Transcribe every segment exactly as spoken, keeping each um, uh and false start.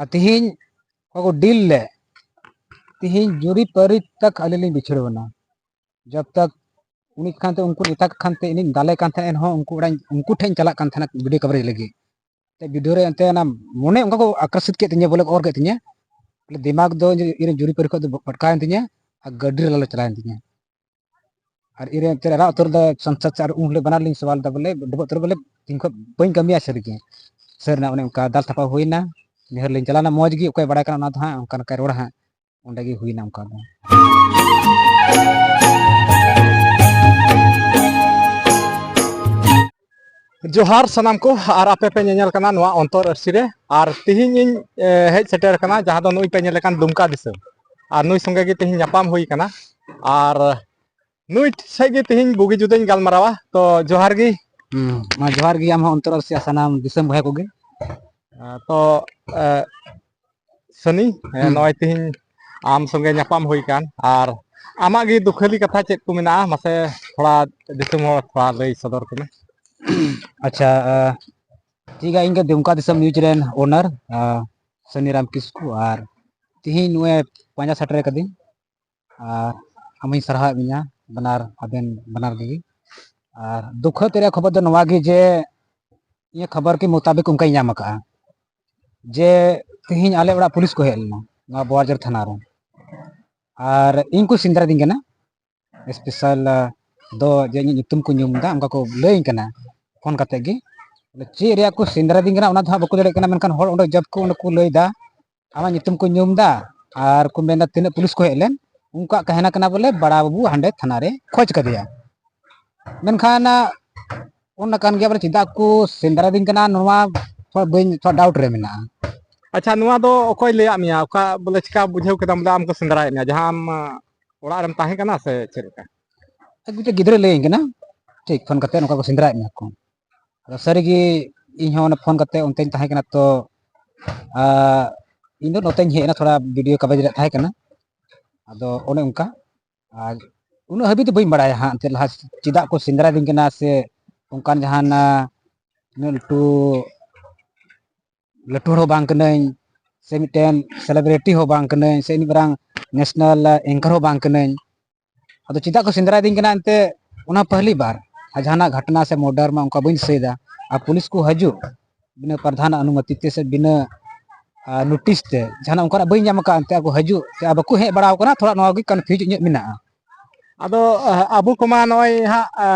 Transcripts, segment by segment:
ᱟᱨ ᱛᱤᱦᱤᱧ ᱚᱠᱟ ᱠᱚ ᱰᱤᱞ ᱞᱮᱫ, ᱛᱤᱦᱤᱧ ᱡᱩᱨᱤ ᱯᱟᱹᱨᱤ ᱛᱟᱠ ᱟᱹᱞᱤᱧ ᱞᱤᱧ ᱵᱤᱪᱷᱟᱹᱲ ᱮᱱᱟ᱾ ᱡᱚᱵ ᱛᱟᱠ ᱩᱱᱤ ᱠᱷᱟᱱ ᱛᱮ ᱩᱱᱠᱩ ᱱᱮᱛᱟ ᱠᱷᱟᱱ ᱛᱮ ᱤᱧᱤᱧ ᱫᱟᱞᱮ ᱠᱟᱱ ᱛᱟᱦᱮᱸ, ᱮᱱᱦᱚᱸ ᱩᱱᱠᱩ ᱚᱲᱟᱜ ᱩᱱᱠᱩ ᱴᱷᱮᱱ ᱤᱧ ᱪᱟᱞᱟᱜ ᱠᱟᱱ ᱛᱟᱦᱮᱱᱟ ᱵᱷᱤᱰᱤᱭᱳ ᱠᱚᱵᱷᱟᱨᱮᱡᱽ ᱞᱟᱹᱜᱤᱫ᱾ ᱛᱮ ᱵᱷᱤᱰᱤᱭᱳ ᱨᱮ ᱮᱱᱛᱮ ᱚᱱᱟ ᱢᱚᱱᱮ ᱚᱱᱠᱟ ᱠᱚ ᱟᱠᱨᱥᱤᱛ ᱠᱮᱫ ᱛᱤᱧᱟᱹ, ᱵᱚᱞᱮ ᱠᱚ ᱚᱨ ᱠᱮᱫ ᱛᱤᱧᱟᱹ, ᱵᱚᱞᱮ ᱫᱤᱢᱟᱜᱽ ᱫᱚ ᱤᱧᱨᱮᱱ ᱡᱩᱨᱤ ᱯᱟᱹᱨᱤ ᱠᱷᱚᱱ ᱫᱚ ᱯᱟᱴᱠᱟᱣᱮᱱ ᱛᱤᱧᱟᱹ ᱟᱨ ᱜᱟᱹᱰᱤ ᱨᱮ ᱞᱟᱞᱚ ᱪᱟᱞᱟᱣᱮᱱ ᱛᱤᱧᱟᱹ᱾ ᱟᱨ ᱤᱧᱨᱮᱱ ᱮᱱᱛᱮ ᱨᱟᱜ ᱩᱛᱟᱹᱨ ᱫᱚ ᱥᱚᱝᱥᱚᱫ ᱥᱮ ᱟᱨ ᱩᱱ ᱦᱤᱞᱳᱜ ᱵᱟᱱᱟᱨ ᱞᱤᱧ ᱥᱚᱣᱟᱞ ᱮᱫᱟ, ᱵᱚᱞᱮ ᱰᱚᱵᱚᱜ ᱩᱛᱟᱹᱨ, ᱵᱚᱞᱮ ᱛᱤᱦᱤᱧ ᱠᱷᱚᱱ ᱵᱟᱹᱧ ᱠᱟᱹᱢᱤᱭᱟ ᱥᱟᱹᱨᱤ ᱜᱮ᱾ ᱥᱟᱹᱨᱤ ᱱᱟ ᱚᱱᱮ ᱚᱱᱠᱟ ᱫᱟᱞ ᱛᱷᱟᱯᱟᱣ ᱦᱩᱭᱱᱟ, ᱱᱟᱹᱭᱦᱟᱹᱨ ᱞᱤᱧ ᱪᱟᱞᱟᱣᱱᱟ ᱢᱚᱡᱽ ᱜᱮ, ᱚᱠᱚᱭ ᱵᱟᱲᱟᱭ ᱠᱟᱱᱟ ᱚᱱᱟ ᱫᱚ ᱦᱟᱸᱜ ᱚᱱᱠᱟ ᱱᱚᱝᱠᱟᱭ ᱨᱚᱲᱟ ᱦᱟᱸᱜ᱾ ᱚᱸᱰᱮ ᱜᱮ ᱦᱩᱭᱱᱟ ᱚᱱᱠᱟ ᱫᱚ᱾ ᱡᱚᱦᱟᱨ ᱥᱟᱱᱟᱢ ᱠᱚ, ᱟᱨ ᱟᱯᱮ ᱯᱮ ᱧᱮᱧᱮᱞ ᱠᱟᱱᱟ ᱱᱚᱣᱟ ᱚᱱᱛᱚᱨ ᱟᱹᱨᱥᱤ ᱨᱮ᱾ ᱟᱨ ᱛᱤᱦᱤᱧ ᱤᱧ, ᱮ, ᱦᱮᱡ ᱥᱮᱴᱮᱨ ᱠᱟᱱᱟ ᱡᱟᱦᱟᱸ ᱫᱚ ᱱᱩᱭ ᱯᱮ ᱧᱮᱞᱮ ᱠᱟᱱ ᱫᱩᱢᱠᱟ ᱫᱤᱥᱚᱢ, ᱟᱨ ᱱᱩᱭ ᱥᱚᱸᱜᱮ ᱜᱮ ᱛᱤᱦᱤᱧ ᱧᱟᱯᱟᱢ ᱦᱩᱭ ᱠᱟᱱᱟ᱾ ᱟᱨ ᱱᱩᱭ ᱥᱮᱫ ᱜᱮ ᱛᱤᱦᱤᱧ ᱵᱩᱜᱤ ᱡᱩᱫᱟᱹᱧ ᱜᱟᱞᱢᱟᱨᱟᱣᱟ᱾ ᱛᱚ ᱡᱚᱦᱟᱨ ᱜᱮ᱾ ᱦᱩᱸ, ᱢᱟ ᱡᱚᱦᱟᱨ ᱜᱮ ᱟᱢ ᱦᱚᱸ ᱚᱱᱛᱚᱨ ᱟᱹᱨᱥᱤ ᱥᱟᱱᱟᱢ ᱫᱤᱥᱚᱢ ᱵᱚᱭᱦᱟ ᱠᱚᱜᱮ᱾ ᱟ, ᱛᱚ, ᱮ, ᱥᱟᱹᱱᱤ, ᱮ, ᱦᱩᱸ᱾ ᱱᱚᱜᱼᱚᱭ ᱛᱤᱦᱤᱧ ᱟᱢ ᱥᱚᱸᱜᱮ ᱧᱟᱯᱟᱢ ᱦᱩᱭ ᱠᱟᱱ, ᱟᱨ ᱟᱢᱟᱜ ᱜᱮ ᱫᱩᱠᱷᱟᱹᱞᱤ ᱠᱟᱛᱷᱟ ᱪᱮᱫ ᱠᱚ ᱢᱮᱱᱟᱜᱼᱟ, ᱢᱟᱥᱮ ᱛᱷᱚᱲᱟ ᱫᱤᱥᱚᱢ ᱦᱚᱲ ᱛᱷᱚᱲᱟ ᱞᱟᱹᱭ ᱥᱚᱫᱚᱨ ᱠᱚᱢᱮ᱾ ᱟᱪᱪᱷᱟ, ᱟ, ᱴᱷᱤᱠ ᱜᱮᱭᱟ, ᱤᱧ ᱜᱮ ᱫᱩᱢᱠᱟ ᱫᱤᱥᱚᱢ ᱱᱤᱭᱩᱡᱽ ᱨᱮᱱ ᱳᱱᱟᱨ, ᱟ, ᱥᱟᱹᱱᱤ ᱨᱟᱢ ᱠᱤᱥᱠᱩ, ᱟᱨ ᱛᱤᱦᱤᱧ ᱱᱚᱜᱼᱚᱭ ᱯᱟᱸᱡᱟ ᱥᱮᱴᱮᱨ ᱠᱟᱹᱫᱤᱧ, ᱟᱨ ᱟᱢᱤᱧ ᱥᱟᱨᱦᱟᱣᱮᱫ ᱢᱮᱭᱟ, ᱵᱟᱱᱟᱨ, ᱟᱵᱮᱱ ᱵᱟᱱᱟᱨ ᱜᱮ᱾ ᱟᱨ ᱫᱩᱠᱷᱟᱹᱛ ᱨᱮᱭᱟᱜ ᱠᱷᱚᱵᱚᱨ ᱫᱚ ᱱᱚᱣᱟ ᱜᱮ ᱡᱮ ᱤᱧᱟᱹᱜ ᱠᱷᱚᱵᱚᱨ ᱠᱤ ᱢᱩᱛᱟᱵᱤᱠ ᱚᱱᱠᱟᱧ ᱧᱟᱢ ᱟᱠᱟᱫᱼᱟ ᱡᱮ ᱛᱮᱦᱮᱧ ᱟᱞᱮ ᱚᱲᱟᱜ ᱯᱩᱞᱤᱥ ᱠᱚ ᱦᱮᱡ ᱞᱮᱱᱟ ᱱᱚᱣᱟ ᱵᱳᱣᱟᱨᱡᱟᱨ ᱛᱷᱟᱱᱟ ᱨᱮ, ᱟᱨ ᱤᱧ ᱠᱚ ᱥᱮᱸᱫᱽᱨᱟᱫᱤᱧ ᱠᱟᱱᱟ᱾ ᱥᱯᱮᱥᱟᱞ, ᱟ, ᱫᱚ ᱡᱮ ᱤᱧᱟᱹᱜ ᱧᱩᱛᱩᱢ ᱠᱚ ᱧᱩᱢ ᱮᱫᱟ, ᱚᱱᱠᱟ ᱠᱚ ᱞᱟᱹᱭᱟᱹᱧ ᱠᱟᱱᱟ ᱯᱷᱳᱱ ᱠᱟᱛᱮ ᱜᱮ᱾ ᱪᱮᱫ ᱨᱮᱭᱟᱜ ᱠᱚ ᱥᱮᱸᱫᱽᱨᱟᱫᱤᱧ ᱠᱟᱱᱟ ᱚᱱᱟ ᱫᱚ ᱦᱟᱸᱜ ᱵᱟᱠᱚ ᱫᱟᱲᱮᱭᱟᱜ ᱠᱟᱱᱟ, ᱢᱮᱱᱠᱷᱟᱱ ᱦᱚᱲ ᱚᱸᱰᱮ ᱡᱚᱵ ᱠᱚ ᱚᱸᱰᱮ ᱠᱚ ᱞᱟᱹᱭ ᱮᱫᱟ, ᱟᱢᱟᱜ ᱧᱩᱛᱩᱢ ᱠᱚ ᱧᱩᱢ ᱮᱫᱟ ᱟᱨ ᱠᱚ ᱢᱮᱱᱫᱟ ᱛᱤᱱᱟᱹᱜ ᱯᱩᱞᱤᱥ ᱠᱚ ᱦᱮᱡ ᱞᱮᱱ, ᱩᱱᱠᱩᱣᱟᱜ ᱠᱟᱦᱮᱱᱟ ᱠᱟᱱᱟ ᱵᱚᱞᱮ ᱵᱟᱲᱟ ᱵᱟᱹᱵᱩ ᱦᱟᱸᱰᱮ ᱛᱷᱟᱱᱟ ᱨᱮ ᱠᱷᱚᱡᱽ ᱠᱟᱫᱮᱭᱟ᱾ ᱢᱮᱱᱠᱷᱟᱱ, ᱟ, ᱚᱱᱟ ᱠᱟᱱ ᱜᱮᱭᱟ ᱵᱚᱞᱮ ᱪᱮᱫᱟᱜ ᱠᱚ ᱥᱮᱸᱫᱽᱨᱟᱫᱤᱧ ᱠᱟᱱᱟ ᱱᱚᱣᱟ ᱛᱷᱚᱲᱟ ᱵᱟᱹᱧ, ᱛᱷᱚᱲᱟ ᱰᱟᱣᱩᱴ ᱨᱮ ᱢᱮᱱᱟᱜᱼᱟ᱾ ᱟᱪᱪᱷᱟ, ᱱᱚᱣᱟ ᱫᱚ ᱚᱠᱚᱭ ᱞᱟᱹᱭᱟᱫ ᱢᱮᱭᱟ? ᱚᱠᱟ ᱵᱚᱞᱮ ᱪᱤᱠᱟ ᱵᱩᱡᱷᱟᱹᱣ ᱠᱮᱫᱟᱢ ᱵᱚᱞᱮ ᱟᱢ ᱠᱚ ᱥᱮᱸᱫᱽᱨᱟᱭᱮᱫ ᱢᱮᱭᱟ? ᱡᱟᱦᱟᱸ ᱟᱢ, ᱟ, ᱚᱲᱟᱜ ᱨᱮᱢ ᱛᱟᱦᱮᱸ ᱠᱟᱱᱟ ᱥᱮ ᱪᱮᱫ ᱞᱮᱠᱟ? ᱮᱠ ᱢᱤᱫᱴᱮᱡ ᱜᱤᱫᱽᱨᱟᱹ ᱞᱟᱹᱭᱟᱹᱧ ᱠᱟᱱᱟ, ᱴᱷᱤᱠ ᱯᱷᱳᱱ ᱠᱟᱛᱮ ᱱᱚᱝᱠᱟ ᱠᱚ ᱥᱮᱸᱫᱽᱨᱟᱭᱮᱫ ᱢᱮᱭᱟ ᱠᱚ᱾ ᱟᱫᱚ ᱥᱟᱹᱨᱤᱜᱮ ᱤᱧ ᱦᱚᱸ ᱚᱱᱟ ᱯᱷᱳᱱ ᱠᱟᱛᱮ ᱚᱱᱛᱮᱧ ᱛᱟᱦᱮᱸ ᱠᱟᱱᱟ, ᱛᱚ, ᱟ, ᱤᱧ ᱫᱚ ᱱᱚᱛᱮᱧ ᱦᱮᱡ ᱮᱱᱟ, ᱛᱷᱚᱲᱟ ᱵᱷᱤᱰᱤᱭᱳ ᱠᱟᱵᱷᱟᱨᱮᱡᱽ ᱨᱮᱭᱟᱜ ᱛᱟᱦᱮᱸ ᱠᱟᱱᱟ᱾ ᱟᱫᱚ ᱚᱱᱮ ᱚᱱᱠᱟ, ᱟᱨ ᱩᱱᱟᱹᱜ ᱦᱟᱹᱵᱤᱡ ᱫᱚ ᱵᱟᱹᱧ ᱵᱟᱲᱟᱭᱟ ᱦᱟᱸᱜ, ᱮᱱᱛᱮᱫ ᱞᱟᱦᱟ ᱪᱮᱫᱟᱜ ᱠᱚ ᱥᱮᱸᱫᱽᱨᱟᱫᱤᱧ ᱠᱟᱱᱟ ᱥᱮ ᱚᱱᱠᱟᱱ ᱡᱟᱦᱟᱱ, ᱟ, ᱩᱱᱟᱹᱜ ᱞᱟᱹᱴᱩ, ᱞᱟᱹᱴᱩ ᱦᱚᱲ ᱦᱚᱸ ᱵᱟᱝ ᱠᱟᱹᱱᱟᱹᱧ, ᱥᱮ ᱢᱤᱫᱴᱮᱱ ᱥᱮᱞᱤᱵᱨᱤᱴᱤ ᱦᱚᱸ ᱵᱟᱝ ᱠᱟᱹᱱᱟᱹᱧ, ᱥᱮ ᱤᱱᱟᱹᱜ ᱢᱟᱨᱟᱝ ᱱᱮᱥᱱᱟᱞ ᱮᱝᱠᱟᱨ ᱦᱚᱸ ᱵᱟᱝ ᱠᱟᱹᱱᱟᱹᱧ᱾ ᱟᱫᱚ ᱪᱮᱫᱟᱜ ᱠᱚ ᱥᱮᱸᱫᱽᱨᱟᱭᱮᱫᱤᱧ ᱠᱟᱱᱟ ᱮᱱᱛᱮ? ᱚᱱᱟ ᱯᱟᱦᱞᱤ ᱵᱟᱨ᱾ ᱟᱨ ᱡᱟᱦᱟᱱᱟᱜ ᱜᱷᱚᱴᱚᱱᱟ ᱥᱮ ᱢᱚᱨᱰᱟᱨ ᱢᱟ ᱚᱱᱠᱟ ᱵᱟᱹᱧ ᱫᱤᱥᱟᱹᱭᱮᱫᱟ᱾ ᱟᱨ ᱯᱩᱞᱤᱥ ᱠᱚ ᱦᱤᱡᱩᱜ ᱵᱤᱱᱟᱹ ᱯᱨᱟᱫᱷᱟᱱ ᱚᱱᱩᱢᱚᱛᱤ ᱛᱮ ᱥᱮ ᱵᱤᱱᱟᱹ ᱱᱳᱴᱤᱥ ᱛᱮ, ᱡᱟᱦᱟᱱᱟᱜ ᱚᱱᱠᱟᱱᱟᱜ ᱵᱟᱹᱧ ᱧᱟᱢ ᱟᱠᱟᱫ, ᱮᱱᱛᱮ ᱟᱠᱚ ᱦᱤᱡᱩᱜ ᱥᱮ ᱵᱟᱠᱚ ᱦᱮᱡ ᱵᱟᱲᱟ ᱟᱠᱟᱱᱟ, ᱛᱷᱚᱲᱟ ᱱᱚᱣᱟ ᱜᱮ ᱠᱚᱱᱯᱷᱤᱭᱩᱡᱽ ᱧᱚᱜ ᱢᱮᱱᱟᱜᱼᱟ᱾ ᱟᱫᱚ ᱟᱵᱚ ᱠᱚᱢᱟ ᱱᱚᱜᱼᱚᱭ ᱦᱟᱸᱜ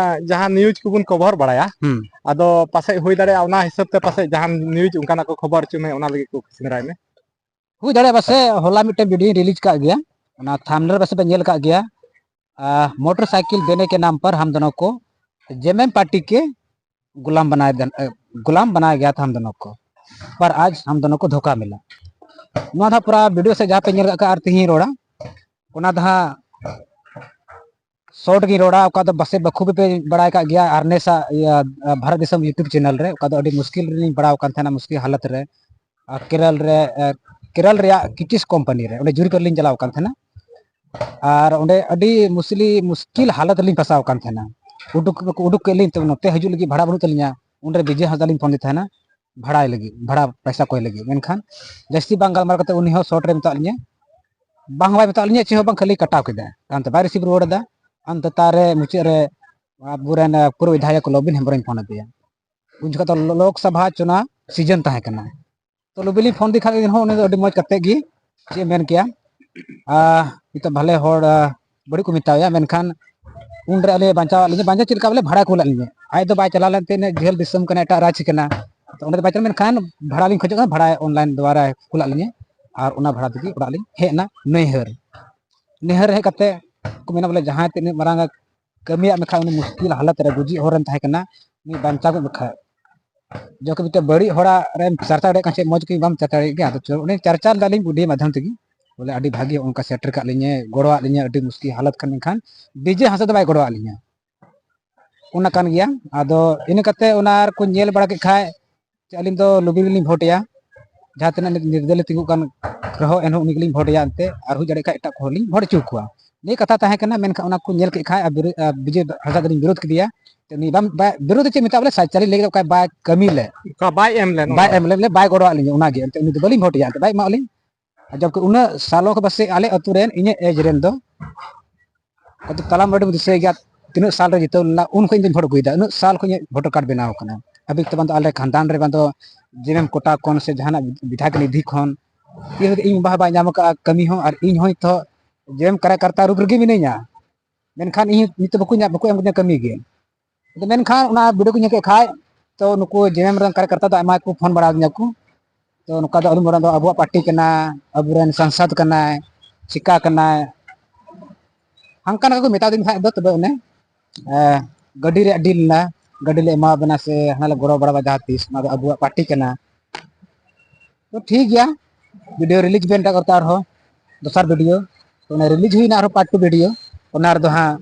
ᱡᱟᱦᱟᱸ ᱱᱤᱭᱩᱡᱽ ᱠᱚᱵᱚᱱ ᱠᱚᱵᱷᱚᱨ ᱵᱟᱲᱟᱭᱟ, ᱦᱩᱸ᱾ ᱟᱫᱚ ᱯᱟᱥᱮᱡ ᱦᱩᱭ ᱫᱟᱲᱮᱭᱟᱜᱼᱟ ᱚᱱᱟ ᱦᱤᱥᱟᱹᱵ ᱛᱮ ᱯᱟᱥᱮᱡ ᱡᱟᱦᱟᱱ ᱱᱤᱭᱩᱡᱽ ᱚᱱᱠᱟᱱᱟᱜ ᱠᱚ ᱠᱷᱚᱵᱚᱨ ᱦᱚᱪᱚ ᱢᱮ, ᱚᱱᱟ ᱞᱟᱹᱜᱤᱫ ᱠᱚ ᱥᱮᱸᱫᱽᱨᱟᱭ ᱢᱮ᱾ ᱦᱩᱭ ᱫᱟᱲᱮᱭᱟᱜᱼᱟ ᱯᱟᱥᱮᱡ ᱦᱚᱞᱟ ᱢᱤᱫᱴᱮᱱ ᱵᱷᱤᱰᱤᱭᱳᱧ ᱨᱤᱞᱤᱡᱽ ᱠᱟᱜ ᱜᱮᱭᱟ, ᱚᱱᱟ ᱛᱷᱟᱢᱵᱽᱱᱮᱞ ᱯᱟᱥᱮᱡ ᱯᱮ ᱧᱮᱞ ᱠᱟᱜ ᱜᱮᱭᱟ, ᱢᱳᱴᱚᱨ ᱥᱟᱭᱠᱮᱞ ᱫᱮᱱᱮ ᱠᱮ ᱱᱟᱢ ᱯᱟᱨ ᱦᱟᱢ ᱫᱚᱱᱚ ᱠᱚ ᱡᱮᱢᱮᱢ ᱯᱟᱨᱴᱤ ᱠᱮ ᱜᱩᱞᱟᱢ ᱵᱟᱱᱟᱭ ᱫᱮᱱ ᱜᱩᱞᱟᱢ ᱵᱟᱱᱟᱭ ᱜᱮᱭᱟ ᱛᱷᱟ ᱦᱟᱢ ᱫᱚᱱᱚ ᱠᱚ, ᱯᱟᱨ ᱟᱡ ᱦᱟᱢ ᱫᱚᱱᱚ ᱠᱚ ᱫᱷᱳᱠᱟ ᱢᱤᱞᱟ᱾ ᱱᱚᱣᱟ ᱫᱚ ᱯᱩᱨᱟ ᱵᱷᱤᱰᱤᱭᱳ ᱥᱮ ᱡᱟᱦᱟᱸ ᱯᱮ ᱧᱮᱞ ᱠᱟᱜ ᱟᱨ ᱛᱮᱦᱤᱧ ᱨᱚᱲᱟ, ᱚᱱᱟ ᱫᱚ ᱦᱟᱸᱜ ᱥᱚᱨᱴ ᱜᱤᱧ ᱨᱚᱲᱟ, ᱚᱠᱟ ᱫᱚ ᱯᱟᱥᱮᱡ ᱵᱟᱠᱷᱩᱵ ᱯᱮ ᱵᱟᱲᱟᱭ ᱠᱟᱜ ᱜᱮᱭᱟ, ᱟᱨᱱᱮᱥᱟᱜ ᱤᱭᱟᱹ ᱵᱷᱟᱨᱚᱛ ᱫᱤᱥᱚᱢ ᱭᱩᱴᱩᱵᱽ ᱪᱮᱱᱮᱞ ᱨᱮ, ᱚᱠᱟ ᱫᱚ ᱟᱹᱰᱤ ᱢᱩᱥᱠᱤᱞ ᱨᱮᱞᱤᱧ ᱯᱟᱲᱟᱣ ᱟᱠᱟᱱ ᱛᱟᱦᱮᱱᱟ, ᱢᱩᱥᱠᱤᱞ ᱦᱟᱞᱚᱛ ᱨᱮ᱾ ᱟᱨ ᱠᱮᱨᱚᱞ ᱨᱮ, ᱠᱮᱨᱚᱞ ᱨᱮᱭᱟᱜ ᱠᱤᱪᱤᱥ ᱠᱳᱢᱯᱟᱱᱤ ᱨᱮ ᱚᱸᱰᱮ ᱡᱩᱨᱤ ᱠᱚᱨᱮ ᱞᱤᱧ ᱪᱟᱞᱟᱣ ᱟᱠᱟᱱ ᱛᱟᱦᱮᱱᱟ᱾ ᱟᱨ ᱚᱸᱰᱮ ᱟᱹᱰᱤ ᱢᱩᱥᱞᱤ ᱢᱩᱥᱠᱤᱞ ᱦᱟᱞᱚᱛ ᱨᱮᱞᱤᱧ ᱯᱷᱟᱸᱥᱟᱣ ᱟᱠᱟᱱ ᱛᱟᱦᱮᱱᱟ᱾ ᱩᱰᱩᱠ ᱩᱰᱩᱠ ᱠᱮᱫ ᱞᱤᱧ ᱛᱚ ᱱᱚᱛᱮ ᱦᱤᱡᱩᱜ ᱞᱟᱹᱜᱤᱫ ᱵᱷᱟᱲᱟ ᱵᱟᱹᱱᱩᱜ ᱛᱟᱹᱞᱤᱧᱟ᱾ ᱩᱱᱨᱮ ᱵᱤᱡᱚᱭ ᱦᱟᱸᱥᱫᱟ ᱞᱤᱧ ᱯᱷᱳᱱ ᱫᱤ ᱛᱟᱦᱮᱱᱟ ᱵᱷᱟᱲᱟᱭ ᱞᱟᱹᱜᱤᱫ, ᱵᱷᱟᱲᱟ ᱯᱚᱭᱥᱟ ᱠᱚᱭ ᱞᱟᱹᱜᱤᱫ᱾ ᱢᱮᱱᱠᱷᱟᱱ ᱡᱟᱹᱥᱛᱤ ᱵᱟᱝ ᱜᱟᱞᱢᱟᱨᱟᱣ ᱠᱟᱛᱮ ᱩᱱᱤ ᱦᱚᱸ ᱥᱚᱨᱴ ᱨᱮ ᱢᱮᱛᱟᱜ ᱞᱤᱧᱟᱹ, ᱵᱟᱝ ᱦᱚᱸ ᱵᱟᱭ ᱢᱮᱛᱟᱜ ᱞᱤᱧᱟᱹ ᱪᱮᱫ ᱦᱚᱸ ᱵᱟᱝ, ᱠᱷᱟᱹᱞᱤ ᱠᱟᱴᱟᱣ ᱠᱮᱫᱟ᱾ ᱛᱟᱭᱚᱢ ᱛᱮ ᱵᱟᱭ ᱨᱤᱥᱤᱵᱷ ᱨᱩᱣᱟᱹᱲ ᱮᱫᱟ᱾ ᱟᱱᱛᱮ ᱛᱟᱨᱮ ᱢᱩᱪᱟᱹᱫ ᱨᱮ ᱟᱵᱚᱨᱮᱱ ᱯᱩᱨᱩᱵ ᱵᱤᱫᱷᱟᱭᱚᱠ ᱞᱚᱵᱤᱱ ᱦᱮᱢᱵᱨᱚᱢ ᱯᱷᱳᱱ ᱟᱫᱮᱭᱟ᱾ ᱩᱱ ᱡᱚᱠᱷᱚᱱ ᱫᱚ ᱞᱳᱠᱥᱚᱵᱷᱟ ᱪᱩᱱᱟᱣ ᱥᱤᱡᱚᱱ ᱛᱟᱦᱮᱸ ᱠᱟᱱᱟ᱾ ᱛᱚ ᱞᱚᱵᱤᱱ ᱞᱤᱧ ᱯᱷᱳᱱ ᱫᱤ ᱠᱷᱟᱱ ᱩᱱᱤ ᱫᱚ ᱟᱹᱰᱤ ᱢᱚᱡᱽ ᱠᱟᱛᱮ ᱜᱮ ᱪᱮᱫ ᱮ ᱢᱮᱱ ᱠᱮᱭᱟ, ᱱᱤᱛᱚᱜ ᱵᱷᱟᱞᱮ ᱦᱚᱲ ᱵᱟᱹᱲᱤᱡ ᱠᱚ ᱢᱮᱛᱟᱣᱟ, ᱢᱮᱱᱠᱷᱟᱱ ᱩᱱᱨᱮ ᱟᱞᱮ ᱵᱟᱧᱪᱟᱣ ᱞᱤᱧᱟ, ᱵᱟᱧᱪᱟᱣ ᱪᱮᱫ ᱞᱮᱠᱟ ᱵᱚᱞᱮ ᱵᱷᱟᱲᱟ ᱠᱚ ᱞᱟᱜ ᱞᱤᱧᱟ᱾ ᱟᱡ ᱫᱚ ᱵᱟᱭ ᱪᱟᱞᱟᱣ ᱞᱮᱱᱛᱮ, ᱤᱱᱟᱹᱜ ᱡᱷᱟᱹᱞ ᱫᱤᱥᱚᱢ ᱠᱟᱱᱟ, ᱮᱴᱟᱜ ᱨᱟᱡᱽ ᱠᱟᱱᱟ, ᱛᱚ ᱚᱸᱰᱮ ᱫᱚ ᱵᱟᱭ ᱪᱟᱞᱟᱣ, ᱢᱮᱱᱠᱷᱟᱱ ᱵᱷᱟᱲᱟ ᱞᱤᱧ ᱠᱷᱚᱡᱚᱜ ᱠᱟᱱᱟ, ᱵᱷᱟᱲᱟ ᱚᱱᱞᱟᱭᱤᱱ ᱫᱣᱟᱨᱟ ᱠᱩᱞᱟᱜ ᱞᱤᱧᱟ᱾ ᱟᱨ ᱚᱱᱟ ᱵᱷᱟᱲᱟ ᱛᱮᱜᱮ ᱚᱲᱟᱜ ᱞᱤᱧ ᱦᱮᱡ ᱮᱱᱟ ᱱᱟᱹᱭᱦᱟᱹᱨ᱾ ᱱᱟᱹᱭᱦᱟᱹᱨ ᱦᱮᱡ ᱠᱟᱛᱮ ᱠᱚ ᱢᱮᱱᱟ ᱵᱚᱞᱮ ᱡᱟᱦᱟᱸᱭ ᱛᱤᱱᱟᱹᱜ ᱢᱟᱨᱟᱝ ᱠᱟᱹᱢᱤᱭᱟᱜ ᱢᱮᱠᱷᱟᱱ ᱩᱱᱤ ᱢᱩᱥᱠᱤᱞ ᱦᱟᱞᱚᱛ ᱨᱮ ᱜᱩᱡᱩᱜ ᱦᱚᱨ ᱨᱮᱢ ᱛᱟᱦᱮᱸ ᱠᱟᱱᱟ, ᱩᱱᱤ ᱵᱟᱧᱪᱟᱣ ᱠᱚᱜ ᱢᱮᱠᱷᱟᱱ᱾ ᱡᱚᱠᱷᱚᱱ ᱢᱤᱫᱴᱮᱱ ᱵᱟᱹᱲᱤᱡ ᱦᱚᱲᱟᱜ ᱨᱮᱢ ᱪᱟᱨᱪᱟ ᱫᱟᱲᱮᱭᱟᱜ ᱠᱟᱱ ᱪᱮᱫ ᱢᱚᱡᱽ ᱠᱤ ᱵᱟᱢ ᱪᱟᱨᱪᱟ ᱫᱟᱲᱮᱭᱟᱜ ᱜᱮᱭᱟ᱾ ᱟᱫᱚ ᱪᱚ ᱩᱱᱤ ᱪᱟᱨᱪᱟ ᱞᱮᱫᱟᱞᱤᱧ ᱵᱩᱰᱷᱤ ᱢᱟᱫᱽᱫᱷᱚᱢ ᱛᱮᱜᱮ, ᱵᱚᱞᱮ ᱟᱹᱰᱤ ᱵᱷᱟᱹᱜᱤ ᱚᱱᱠᱟ ᱥᱮᱴᱮᱨ ᱠᱟᱜ ᱞᱤᱧᱟᱹ, ᱜᱚᱲᱚᱣᱟᱜ ᱞᱤᱧᱟᱹ ᱟᱹᱰᱤ ᱢᱩᱥᱠᱤᱞ ᱦᱟᱞᱚᱛ ᱠᱷᱟᱱ᱾ ᱢᱮᱱᱠᱷᱟᱱ ᱵᱤᱡᱚᱭ ᱦᱟᱸᱥᱫᱟ ᱫᱚ ᱵᱟᱭ ᱜᱚᱲᱚᱣᱟᱜ ᱞᱤᱧᱟᱹ, ᱚᱱᱟ ᱠᱟᱱ ᱜᱮᱭᱟ᱾ ᱟᱫᱚ ᱤᱱᱟᱹ ᱠᱟᱛᱮ ᱚᱱᱟ ᱨᱮᱠᱚ ᱧᱮᱞ ᱵᱟᱲᱟ ᱠᱮᱫ ᱠᱷᱟᱡ ᱡᱮ ᱟᱹᱞᱤᱧ ᱫᱚ ᱞᱚᱵᱤ ᱜᱮᱞᱤᱧ ᱵᱷᱳᱴᱮᱭᱟ, ᱡᱟᱦᱟᱸ ᱛᱤᱱᱟᱹᱜ ᱱᱤᱨᱫᱟᱹᱞᱤ ᱛᱤᱸᱜᱩᱜ ᱠᱟᱱ ᱨᱮᱦᱚᱸ ᱮᱱᱦᱚᱸ ᱩᱱᱤ ᱜᱮᱞᱤᱧ ᱵᱷᱳᱴᱮᱭᱟ ᱮᱱᱛᱮ, ᱟᱨ ᱦᱩᱭ ᱫᱟᱲᱮᱭᱟᱜ ᱠᱷᱟᱡ ᱮᱴᱟᱜ ᱠᱚᱦᱚᱸ ᱞᱤᱧ ᱵᱷᱳᱴ ᱦᱚᱪᱚ ᱠᱚᱣᱟ᱾ ᱱᱤᱭᱟᱹ ᱠᱟᱛᱷᱟ ᱛᱟᱦᱮᱸ ᱠᱟᱱᱟ, ᱢᱮᱱᱠᱷᱟᱱ ᱚᱱᱟ ᱠᱚ ᱧᱮᱞ ᱠᱮᱫ ᱠᱷᱟᱡ ᱟᱨ ᱵᱤᱨᱳ-, ᱟᱨ ᱵᱤᱡᱚᱭ ᱦᱟᱸᱥᱫᱟ ᱫᱚᱞᱤᱧ ᱵᱤᱨᱳᱫ ᱠᱮᱫᱮᱭᱟ᱾ ᱛᱚ ᱩᱱᱤ ᱵᱟᱝ, ᱵᱟᱭ ᱵᱤᱨᱳᱫ ᱪᱮᱫ ᱢᱮᱛᱟᱜ ᱵᱚᱞᱮ, ᱥᱟᱭᱪᱟᱞᱤ ᱞᱟᱹᱜᱤᱫ ᱚᱠᱟ ᱵᱟᱭ ᱠᱟᱹᱢᱤ ᱞᱮᱫ, ᱚᱱᱠᱟ ᱵᱟᱭ ᱮᱢ ᱞᱮᱱ, ᱵᱟᱭ ᱚᱱᱠᱟ᱾ ᱮᱢ ᱞᱮᱫ ᱵᱚᱞᱮ, ᱵᱟᱭ ᱜᱚᱲᱚᱣᱟᱜ ᱞᱤᱧᱟ ᱚᱱᱟᱜᱮ, ᱮᱱᱛᱮ ᱩᱱᱤ ᱫᱚ ᱵᱟᱹᱞᱤᱧ ᱵᱷᱳᱴ ᱮᱭᱟ, ᱮᱱᱛᱮ ᱵᱟᱭ ᱮᱢᱟᱜ ᱞᱤᱧ᱾ ᱟᱨ ᱡᱚᱵᱠᱤ ᱩᱱᱟᱹᱜ ᱥᱟᱞᱚ ᱠᱷᱚᱱ ᱯᱟᱥᱮᱡ ᱟᱞᱮ ᱟᱹᱛᱩ ᱨᱮᱱ ᱤᱧᱟᱹᱜ ᱮᱡᱽ ᱨᱮᱱ ᱫᱚ, ᱟᱫᱚ ᱛᱟᱞᱟ ᱢᱟᱹᱰᱤ ᱵᱚ ᱫᱤᱥᱟᱹᱭ ᱜᱮᱭᱟ, ᱛᱤᱱᱟᱹᱜ ᱥᱟᱞ ᱨᱮ ᱡᱤᱛᱟᱹᱣ ᱞᱮᱱᱟ, ᱩᱱ ᱠᱷᱚᱱ ᱤᱧ ᱫᱚᱧ ᱵᱷᱳᱴ ᱟᱹᱜᱩᱭᱮᱫᱟ, ᱩᱱᱟᱹᱜ ᱥᱟᱞ ᱠᱷᱚᱱ ᱤᱧᱟᱹᱜ ᱵᱷᱳᱴᱟᱨ ᱠᱟᱨᱰ ᱵᱮᱱᱟᱣ ᱟᱠᱟᱱᱟ᱾ ᱟᱵᱤ ᱛᱮ ᱵᱟᱝ ᱫᱚ ᱟᱞᱮ ᱠᱷᱟᱱᱫᱟᱱ ᱨᱮ ᱵᱟᱝ ᱫᱚ ᱡᱮᱢᱮᱢ ᱠᱳᱴᱟ ᱠᱷᱚᱱ ᱥᱮ ᱡᱟᱦᱟᱱᱟᱜ ᱵᱤᱫᱷᱟᱭᱚᱠ ᱱᱤᱫᱷᱤ ᱠᱷᱚᱱ, ᱤᱧ ᱵᱟᱵᱟ ᱵᱟᱭ ᱧᱟᱢ ᱟᱠᱟᱫᱼᱟ ᱠᱟᱹᱢᱤ ᱦᱚᱸ, ᱟᱨ ᱤᱧ ᱦᱚᱸ ᱱᱤᱛᱚᱜ ᱡᱮᱢᱮᱢ ᱠᱟᱨᱭᱟᱠᱟᱨᱛᱟ ᱨᱩᱯ ᱨᱮᱜᱮ ᱢᱤᱱᱟᱹᱧᱟ, ᱢᱮᱱᱠᱷᱟᱱ ᱤᱧ ᱱᱤᱛᱚᱜ ᱵᱟᱠᱚ ᱧᱟᱢ, ᱵᱟᱠᱚ ᱮᱢ ᱠᱟᱹᱧᱟ ᱠᱟᱹᱢᱤ ᱜᱮ᱾ ᱟᱫᱚ ᱢᱮᱱᱠᱷᱟᱱ ᱚᱱᱟ ᱵᱷᱤᱰᱤᱭᱳ ᱠᱚ ᱧᱮᱞ ᱠᱮᱫ ᱠᱷᱟᱡ, ᱛᱚ ᱱᱩᱠᱩ ᱡᱮᱢᱮᱢ ᱨᱮᱱ ᱠᱟᱨᱭᱟᱠᱟᱨᱛᱟ ᱫᱚ ᱟᱭᱢᱟ ᱠᱚ ᱯᱷᱳᱱ ᱵᱟᱲᱟ ᱟᱹᱫᱤᱧᱟ ᱠᱚ᱾ ᱛᱚ ᱱᱚᱝᱠᱟ ᱫᱚ ᱟᱹᱞᱤᱧ ᱢᱟᱨᱟᱝ ᱫᱚ ᱟᱵᱚᱣᱟᱜ ᱯᱟᱨᱴᱤ ᱠᱟᱱᱟ, ᱟᱵᱚᱨᱮᱱ ᱥᱟᱝᱥᱟᱫ ᱠᱟᱱᱟᱭ, ᱪᱤᱠᱟ ᱠᱟᱱᱟᱭ, ᱦᱟᱱᱠᱟ ᱱᱟᱝᱠᱟ ᱠᱚ ᱢᱮᱛᱟ ᱫᱤᱧ ᱠᱷᱟᱡ ᱫᱚ, ᱛᱚᱵᱮ ᱚᱱᱮ, ᱮ, ᱜᱟᱹᱰᱤ ᱨᱮᱭᱟᱜ ᱰᱤᱞ ᱮᱱᱟ, ᱜᱟᱹᱰᱤ ᱞᱮ ᱮᱢᱟ ᱵᱮᱱᱟ ᱥᱮ ᱦᱟᱱᱟ ᱞᱮ ᱜᱚᱲᱚ ᱵᱟᱲᱟᱣᱟ ᱡᱟᱦᱟᱸ ᱛᱤᱥ, ᱚᱱᱟ ᱫᱚ ᱟᱵᱚᱣᱟᱜ ᱯᱟᱨᱴᱤ ᱠᱟᱱᱟ᱾ ᱛᱚ ᱴᱷᱤᱠ ᱜᱮᱭᱟ, ᱵᱷᱤᱰᱤᱭᱳ ᱨᱤᱞᱤᱡᱽ ᱵᱮᱱ ᱮᱴᱟᱜ ᱠᱚᱨᱮ ᱟᱨᱦᱚᱸ ᱫᱚᱥᱟᱨ ᱵᱷᱤᱰᱤᱭᱳ᱾ ᱛᱚ ᱚᱱᱟ ᱨᱤᱞᱤᱡᱽ ᱦᱩᱭᱱᱟ ᱟᱨᱦᱚᱸ ᱯᱟᱨᱴ ᱴᱩ ᱵᱷᱤᱰᱤᱭᱳ, ᱚᱱᱟ ᱨᱮᱫᱚ ᱦᱟᱸᱜ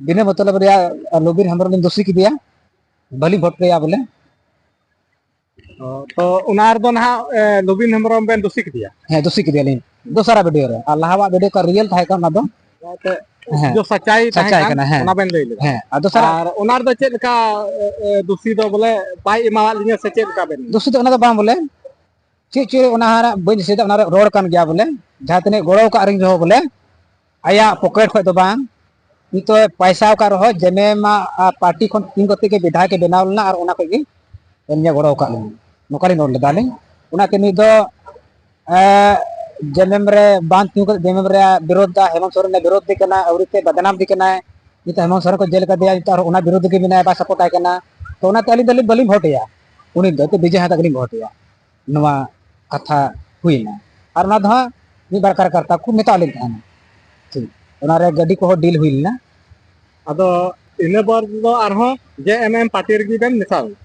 ᱵᱤᱱᱟᱹ ᱢᱚᱛᱞᱚᱵ ᱨᱮᱭᱟᱜ ᱞᱩᱵᱤᱨ ᱦᱮᱢᱵᱨᱚᱢ ᱞᱤᱧ ᱫᱳᱥᱤ ᱠᱮᱫᱮᱭᱟ, ᱵᱟᱹᱞᱤᱧ ᱵᱷᱳᱴ ᱠᱮᱫᱮᱭᱟ ᱵᱚᱞᱮ᱾ ᱚ, ᱛᱚ ᱚᱱᱟ ᱨᱮᱫᱚ ᱱᱟᱦᱟᱜ, ᱮ, ᱞᱩᱵᱤᱱ ᱦᱮᱢᱵᱨᱚᱢ ᱵᱮᱱ ᱫᱳᱥᱤ ᱠᱮᱫᱮᱭᱟ? ᱦᱮᱸ, ᱫᱳᱥᱤ ᱠᱮᱫᱮᱭᱟᱞᱤᱧ ᱫᱚᱥᱟᱨᱟ ᱵᱷᱤᱰᱤᱭᱳ ᱨᱮ, ᱟᱨ ᱞᱟᱦᱟᱣᱟᱜ ᱵᱷᱤᱰᱤᱭᱳ ᱠᱚ ᱨᱤᱭᱮᱞ ᱛᱟᱦᱮᱸ ᱠᱟᱱᱟ ᱚᱱᱟ ᱫᱚ᱾ ᱚᱱᱟᱛᱮ ᱦᱮᱸ, ᱡᱚ ᱥᱟᱪᱟᱭ ᱛᱟᱦᱮᱸ ᱥᱟᱪᱟᱭ ᱠᱟᱱ, ᱠᱟᱱᱟ, ᱦᱮᱸ᱾ ᱚᱱᱟ ᱵᱮᱱ ᱞᱟᱹᱭ ᱞᱮᱫᱟ᱾ ᱦᱮᱸ, ᱟᱨ ᱫᱚᱥᱟᱨᱟ ᱟᱨ ᱚᱱᱟ ᱨᱮᱫᱚ ᱪᱮᱫ ᱞᱮᱠᱟ, ᱮ, ᱮ, ᱫᱳᱥᱤ ᱫᱚ ᱵᱚᱞᱮ ᱵᱟᱭ ᱮᱢᱟᱣᱟᱫ ᱞᱤᱧᱟ ᱥᱮ ᱪᱮᱫ ᱞᱮᱠᱟ ᱵᱮᱱ? ᱫᱳᱥᱤ ᱫᱚ ᱚᱱᱟ ᱫᱚ ᱵᱟᱝ ᱵᱚᱞᱮ, ᱪᱮᱫ ᱪᱚ ᱚᱱᱟ ᱦᱟᱸᱜ ᱵᱟᱹᱧ ᱫᱤᱥᱟᱹᱭᱮᱫᱟ, ᱚᱱᱟ ᱨᱮ ᱨᱚᱲ ᱠᱟᱱ ᱜᱮᱭᱟ ᱵᱚᱞᱮ, ᱡᱟᱦᱟᱸ ᱛᱤᱱᱟᱹᱜ ᱜᱚᱲᱚ ᱟᱠᱟᱫ ᱨᱮᱧ ᱨᱮᱦᱚᱸ ᱵᱚᱞᱮ, ᱟᱭᱟᱜ ᱯᱚᱠᱮᱴ ᱠᱷᱚᱱ ᱫᱚ ᱵᱟᱝ, ᱱᱤᱛᱚᱜ ᱯᱟᱭᱥᱟ ᱟᱠᱟᱫ ᱨᱮᱦᱚᱸ ᱡᱮᱢᱮᱢ ᱯᱟᱨᱴᱤ ᱠᱷᱚᱱ ᱛᱤᱸᱜᱩ ᱠᱟᱛᱮ ᱜᱮ ᱵᱤᱫᱷᱟᱭᱚᱠ ᱮ ᱵᱮᱱᱟᱣ ᱞᱮᱱᱟ ᱟᱨ ᱚᱱᱟ ᱠᱷᱚᱱ ᱜᱮ ᱮᱢᱱᱤ ᱜᱚᱲᱚ ᱟᱠᱟᱫ ᱞᱤᱧᱟ, ᱱᱚᱝᱠᱟ ᱞᱤᱧ ᱨᱚᱲ ᱞᱮᱫᱟ ᱞᱤᱧ᱾ ᱚᱱᱟᱛᱮ ᱱᱩᱭ ᱫᱚ, ᱮ, ᱡᱮᱢᱮᱢ ᱨᱮ ᱵᱟᱝ ᱛᱤᱸᱜᱩ ᱠᱟᱛᱮ ᱡᱮᱢᱮᱢ ᱨᱮ ᱵᱤᱨᱳᱫᱷ ᱫᱟ, ᱦᱮᱢᱚᱱᱛ ᱥᱚᱨᱮᱱ ᱮ ᱵᱤᱨᱳᱫᱷ ᱫᱮ ᱠᱟᱱᱟ, ᱟᱹᱣᱨᱤ ᱛᱮ ᱵᱟᱫᱱᱟᱢ ᱫᱮ ᱠᱟᱱᱟᱭ᱾ ᱱᱤᱛᱚᱜ ᱦᱮᱢᱚᱱᱛ ᱥᱚᱨᱮᱱ ᱠᱚ ᱡᱮᱞ ᱠᱟᱫᱮᱭᱟ, ᱱᱤᱛᱚᱜ ᱟᱨᱦᱚᱸ ᱚᱱᱟ ᱵᱤᱨᱳᱫᱷ ᱜᱮ ᱢᱮᱱᱟᱭᱟ, ᱵᱟᱭ ᱥᱟᱯᱳᱨᱴ ᱟᱭ ᱠᱟᱱᱟ᱾ ᱛᱚ ᱚᱱᱟᱛᱮ ᱟᱹᱞᱤᱧ ᱫᱚ ᱵᱟᱹᱞᱤᱧ ᱵᱷᱳᱴ ᱮᱭᱟ, ᱩᱱᱤ ᱫᱚ ᱵᱤᱡᱚᱭ ᱦᱟᱸᱥᱫᱟ ᱜᱮᱞᱤᱧ ᱵᱷᱳᱴ ᱮᱭᱟ᱾ ᱱᱚᱣᱟ ᱠᱟᱛᱷᱟ ᱦᱩᱭᱱᱟ᱾ ᱟᱨ ᱚᱱᱟ ᱫᱚ ᱦᱟᱸᱜ ᱢᱤᱫ ᱵᱟᱨ ᱠᱟᱨᱭᱟᱠᱟᱨᱛᱟ ᱠᱚ ᱢᱮᱛᱟᱜ ᱞᱤᱧ ᱛᱟᱦᱮᱱᱟ᱾ ᱴᱷᱤᱠ, ᱚᱱᱟᱨᱮ ᱜᱟᱹᱰᱤ ᱠᱚᱦᱚᱸ ᱰᱤᱞ ᱦᱩᱭ ᱞᱮᱱᱟ᱾ ᱟᱫᱚ ᱤᱱᱟᱹ ᱵᱟᱫ ᱫᱚ ᱟᱨᱦᱚᱸ ᱡᱮ ᱮᱢ ᱮᱢ ᱯᱟᱨᱴᱤ ᱨᱮᱜᱮ ᱵᱮᱱ ᱢᱮᱥᱟ ᱞᱮᱱᱟ?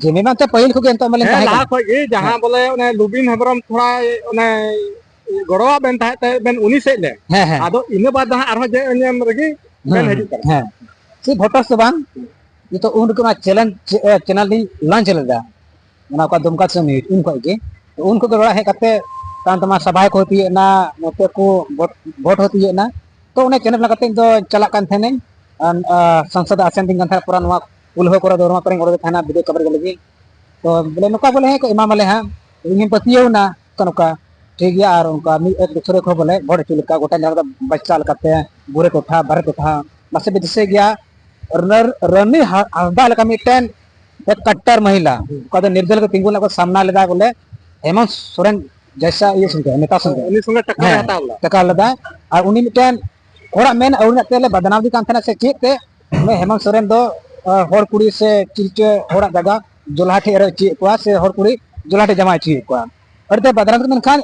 ᱡᱮ ᱮᱢ ᱮᱢ ᱛᱮ ᱯᱟᱹᱦᱤᱞ ᱠᱷᱚᱱ ᱜᱮ ᱮᱱᱛᱮ ᱢᱟᱞᱤᱧ ᱦᱮᱸ, ᱛᱟᱦᱮᱸ ᱞᱟᱦᱟ ᱠᱟᱱᱟ᱾ ᱠᱷᱚᱱ ᱜᱮ ᱡᱟᱦᱟᱸ ᱦᱮᱸ᱾ ᱵᱚᱞᱮ ᱚᱱᱮ ᱞᱩᱵᱤᱱ ᱦᱮᱢᱵᱨᱚᱢ ᱛᱷᱚᱲᱟᱭ ᱚᱱᱮ ᱜᱚᱲᱚᱣᱟᱜ ᱵᱮᱱ ᱛᱟᱦᱮᱸᱫ ᱛᱮ ᱵᱮᱱ ᱩᱱᱤ ᱥᱮᱫ ᱞᱮ᱾ ᱦᱮᱸ, ᱦᱮᱸ᱾ ᱟᱫᱚ ᱤᱱᱟᱹ ᱵᱟᱫ ᱫᱚ ᱦᱟᱸᱜ ᱟᱨᱦᱚᱸ ᱡᱮ ᱮᱢ ᱮᱢ ᱨᱮᱜᱮ ᱵᱮᱱ ᱦᱮᱸ, ᱦᱤᱡᱩᱜ ᱠᱟᱱᱟ᱾ ᱦᱮᱸ᱾ ᱥᱮ ᱵᱷᱳᱴᱟᱨ ᱥᱮ ᱵᱟᱝ, ᱱᱤᱛᱚᱜ ᱩᱱ ᱨᱮᱜᱮ ᱚᱱᱟ ᱪᱮᱞᱮᱧᱡᱽ, ᱮ, ᱪᱮᱱᱮᱞ ᱞᱤᱧ ᱞᱚᱧᱪ ᱞᱮᱫᱟ᱾ ᱚᱱᱟ ᱚᱠᱟ ᱫᱩᱢᱠᱟ ᱥᱮ ᱱᱤᱭᱩᱡᱽ, ᱩᱱ ᱠᱷᱚᱱ ᱜᱮ᱾ ᱩᱱ ᱠᱷᱚᱱ ᱜᱮ ᱚᱲᱟᱜ ᱦᱮᱡ ᱠᱟᱛᱮ ᱛᱟᱭᱚᱢ ᱛᱮᱢᱟ ᱥᱟᱵᱷᱟ ᱠᱚ ᱦᱩᱭ ᱛᱤᱭᱳᱜ ᱮᱱᱟ, ᱱᱚᱛᱮ ᱠᱚ ᱵᱷᱳᱴ, ᱵᱷᱳᱴ ᱦᱚᱸ ᱛᱤᱭᱳᱜ ᱮᱱᱟ᱾ ᱛᱚ ᱚᱱᱮ ᱪᱮᱱᱮᱞ ᱵᱮᱱᱟᱣ ᱠᱟᱛᱮ ᱤᱧ ᱫᱚ ᱪᱟᱞᱟᱜ ᱠᱟᱱ ᱛᱟᱦᱮᱱᱟᱹᱧ᱾ ᱟᱨ, ᱟᱨ ᱥᱚᱝᱥᱚᱫ ᱟᱥᱮᱱ ᱫᱤᱱ ᱠᱟᱱ ᱛᱟᱦᱮᱱᱟ, ᱯᱩᱨᱟ ᱱᱚᱣᱟ ᱠᱩᱞᱦᱟᱹ ᱠᱚᱨᱮ ᱫᱚ, ᱱᱚᱣᱟ ᱠᱚᱨᱮᱧ ᱚᱰᱚᱠ ᱛᱟᱦᱮᱱᱟ ᱵᱷᱤᱰᱤᱭᱳ ᱠᱚᱵᱷᱟᱨ ᱞᱟᱹᱜᱤᱫ᱾ ᱛᱚ ᱵᱚᱞᱮ ᱱᱚᱝᱠᱟ ᱵᱚᱞᱮ ᱦᱮᱸ ᱠᱚ ᱮᱢᱟ ᱢᱟᱞᱮ ᱦᱟᱸᱜ, ᱤᱧ ᱦᱚᱸᱧ ᱯᱟᱹᱛᱭᱟᱹᱣ ᱮᱱᱟ᱾ ᱛᱚ ᱱᱚᱝᱠᱟ ᱴᱷᱤᱠ ᱜᱮᱭᱟ᱾ ᱟᱨ ᱚᱱᱠᱟ ᱢᱤᱫ ᱮᱠ ᱫᱩᱥᱨᱟᱹ ᱠᱚ ᱵᱚᱞᱮ ᱵᱷᱳᱴ ᱦᱚᱪᱚ ᱞᱮᱠᱟ ᱜᱚᱴᱟ ᱡᱟᱭᱜᱟ ᱫᱚ ᱵᱟᱪᱪᱟ ᱞᱮᱠᱟᱛᱮ, ᱵᱩᱨᱮ ᱠᱚᱴᱷᱟ, ᱵᱟᱨᱮ ᱠᱚᱴᱷᱟ, ᱢᱟᱥᱮ ᱯᱮ ᱫᱤᱥᱟᱹᱭ ᱜᱮᱭᱟ, ᱨᱟᱹ-, ᱨᱟᱹᱱᱤ ᱦᱟ-, ᱦᱟᱸᱥᱫᱟ ᱞᱮᱠᱟ ᱢᱤᱫᱴᱮᱱ ᱮᱠ ᱠᱟᱴᱴᱟᱨ ᱢᱚᱦᱤᱞᱟ, ᱚᱠᱟ ᱫᱚ ᱱᱤᱨᱫᱚᱞ ᱠᱚ ᱛᱤᱸᱜᱩ ᱞᱮᱱᱟ, ᱠᱚ ᱥᱟᱢᱱᱟ ᱞᱮᱫᱟ ᱵᱚᱞᱮ ᱦᱮᱢᱚᱱᱛ ᱥᱚᱨᱮᱱ ᱡᱮᱭᱥᱟ ᱤᱭᱟᱹ ᱥᱚᱸᱜᱮ, ᱱᱮᱛᱟ ᱥᱚᱸᱜᱮ᱾ ᱩᱱᱤ ᱥᱚᱸᱜᱮ ᱴᱟᱠᱟ ᱦᱮᱸ, ᱦᱟᱛᱟᱣ ᱞᱮᱫᱟ᱾ ᱴᱟᱠᱟ ᱞᱮᱫᱟ᱾ ᱟᱨ ᱩᱱᱤ ᱢᱤᱫᱴᱮᱱ ᱦᱚᱲᱟᱜ ᱢᱮᱱ ᱟᱹᱣᱲᱤ ᱨᱮᱱᱟᱜ ᱛᱮᱞᱮ ᱵᱟᱫᱱᱟᱢ ᱫᱮ ᱠᱟᱱ ᱛᱟᱦᱮᱱᱟ ᱥᱮ ᱪᱮᱫ ᱛᱮ, ᱩᱱᱤ ᱦᱮᱢᱚᱱᱛ ᱥᱚᱨᱮᱱ ᱫᱚ, ᱟᱸ, ᱦᱚᱲ ᱠᱩᱲᱤ ᱥᱮ ᱪᱤᱞᱪᱟᱹ ᱦᱚᱲᱟᱜ ᱡᱟᱭᱜᱟ ᱡᱚᱞᱦᱟ ᱴᱷᱮᱡ ᱮ ᱨᱮᱡ ᱦᱚᱪᱚᱭᱮᱫ ᱠᱚᱣᱟ ᱥᱮ ᱦᱚᱲ ᱠᱩᱲᱤ ᱡᱚᱞᱦᱟ ᱴᱷᱮᱡ ᱡᱟᱶᱟᱭ ᱦᱚᱪᱚᱭᱮᱫ ᱠᱚᱣᱟ᱾ ᱟᱹᱰᱤ ᱛᱮ ᱵᱟᱫᱱᱟᱢ ᱫᱮ, ᱢᱮᱱᱠᱷᱟᱱ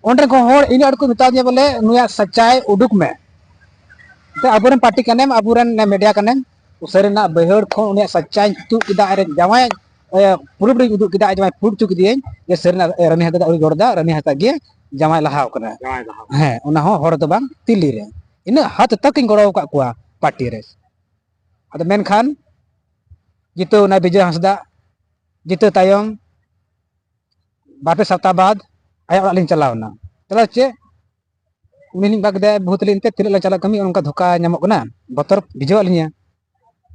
ᱚᱸᱰᱮ ᱠᱷᱚᱱ ᱦᱚᱲ ᱤᱱᱟᱹᱜ ᱟᱸᱴ ᱠᱚ ᱢᱮᱛᱟ ᱫᱤᱧᱟ ᱵᱚᱞᱮ ᱱᱩᱭᱟᱜ ᱥᱟᱪᱟᱭ ᱩᱰᱩᱠ ᱢᱮ᱾ ᱛᱮ ᱟᱵᱚᱨᱮᱱ ᱯᱟᱨᱴᱤ ᱠᱟᱱᱮᱢ, ᱟᱵᱚᱨᱮᱱ ᱢᱤᱰᱤᱭᱟ ᱠᱟᱱᱮᱢ, ᱩᱥᱟᱹᱨᱟ ᱨᱮᱱᱟᱜ ᱵᱟᱹᱭᱦᱟᱹᱲ ᱠᱷᱚᱱ ᱩᱱᱤᱭᱟᱜ ᱥᱟᱪᱟᱭ ᱛᱩᱫ ᱠᱮᱫᱟ, ᱟᱨ ᱡᱟᱶᱟᱭ, ᱮ, ᱯᱨᱩᱯᱷ ᱨᱤᱧ ᱩᱫᱩᱜ ᱠᱮᱫᱟ, ᱟᱡ ᱡᱟᱶᱟᱭ ᱯᱨᱩᱯᱷ ᱦᱚᱪᱚ ᱠᱮᱫᱤᱭᱟᱹᱧ ᱡᱮ ᱥᱟᱹᱨᱤᱱᱟᱜ, ᱮ, ᱨᱟᱹᱱᱤ ᱦᱟᱸᱥᱫᱟ ᱫᱚ ᱟᱹᱣᱨᱤ ᱨᱚᱲ ᱮᱫᱟ, ᱨᱟᱹᱱᱤ ᱦᱟᱸᱥᱫᱟ ᱜᱮ ᱡᱟᱶᱟᱭ ᱞᱟᱦᱟ ᱟᱠᱟᱱᱟ᱾ ᱡᱟᱶᱟᱭ ᱞᱟᱦᱟ᱾ ᱦᱮᱸ, ᱚᱱᱟ ᱦᱚᱸ ᱦᱚᱲ ᱫᱚ ᱵᱟᱝ, ᱫᱤᱞᱞᱤ ᱨᱮ᱾ ᱤᱱᱟᱹᱜ ᱦᱟᱫ ᱛᱚᱠ ᱤᱧ ᱜᱚᱲᱚ ᱟᱠᱟᱫ ᱠᱚᱣᱟ ᱯᱟᱨᱴᱤ ᱨᱮ᱾ ᱟᱫᱚ ᱢᱮᱱᱠᱷᱟᱱ ᱡᱤᱛᱟᱹᱣ ᱮᱱᱟᱭ ᱵᱤᱡᱚᱭ ᱦᱟᱸᱥᱫᱟ, ᱡᱤᱛᱟᱹᱣ ᱛᱟᱭᱚᱢ ᱵᱟᱨ ᱯᱮ ᱥᱟᱯᱛᱟ ᱵᱟᱫ ᱟᱭᱟᱜ ᱚᱲᱟᱜ ᱞᱤᱧ ᱪᱟᱞᱟᱣ ᱮᱱᱟ᱾ ᱪᱟᱞᱟᱣ ᱪᱮᱫ? ᱩᱱᱤ ᱞᱤᱧ ᱵᱟᱜ ᱠᱮᱫᱟ, "ᱵᱟᱹᱦᱩ ᱛᱟᱹᱞᱤᱧ ᱮᱱᱛᱮᱫ ᱛᱤᱱᱟᱹᱜ ᱞᱟᱝ ᱪᱟᱞᱟᱜ ᱠᱟᱹᱢᱤ, ᱚᱱᱠᱟ ᱫᱷᱳᱠᱟ ᱧᱟᱢᱚᱜ ᱠᱟᱱᱟ, ᱵᱚᱛᱚᱨ ᱵᱩᱡᱷᱟᱹᱣᱟᱜ ᱞᱤᱧᱟ᱾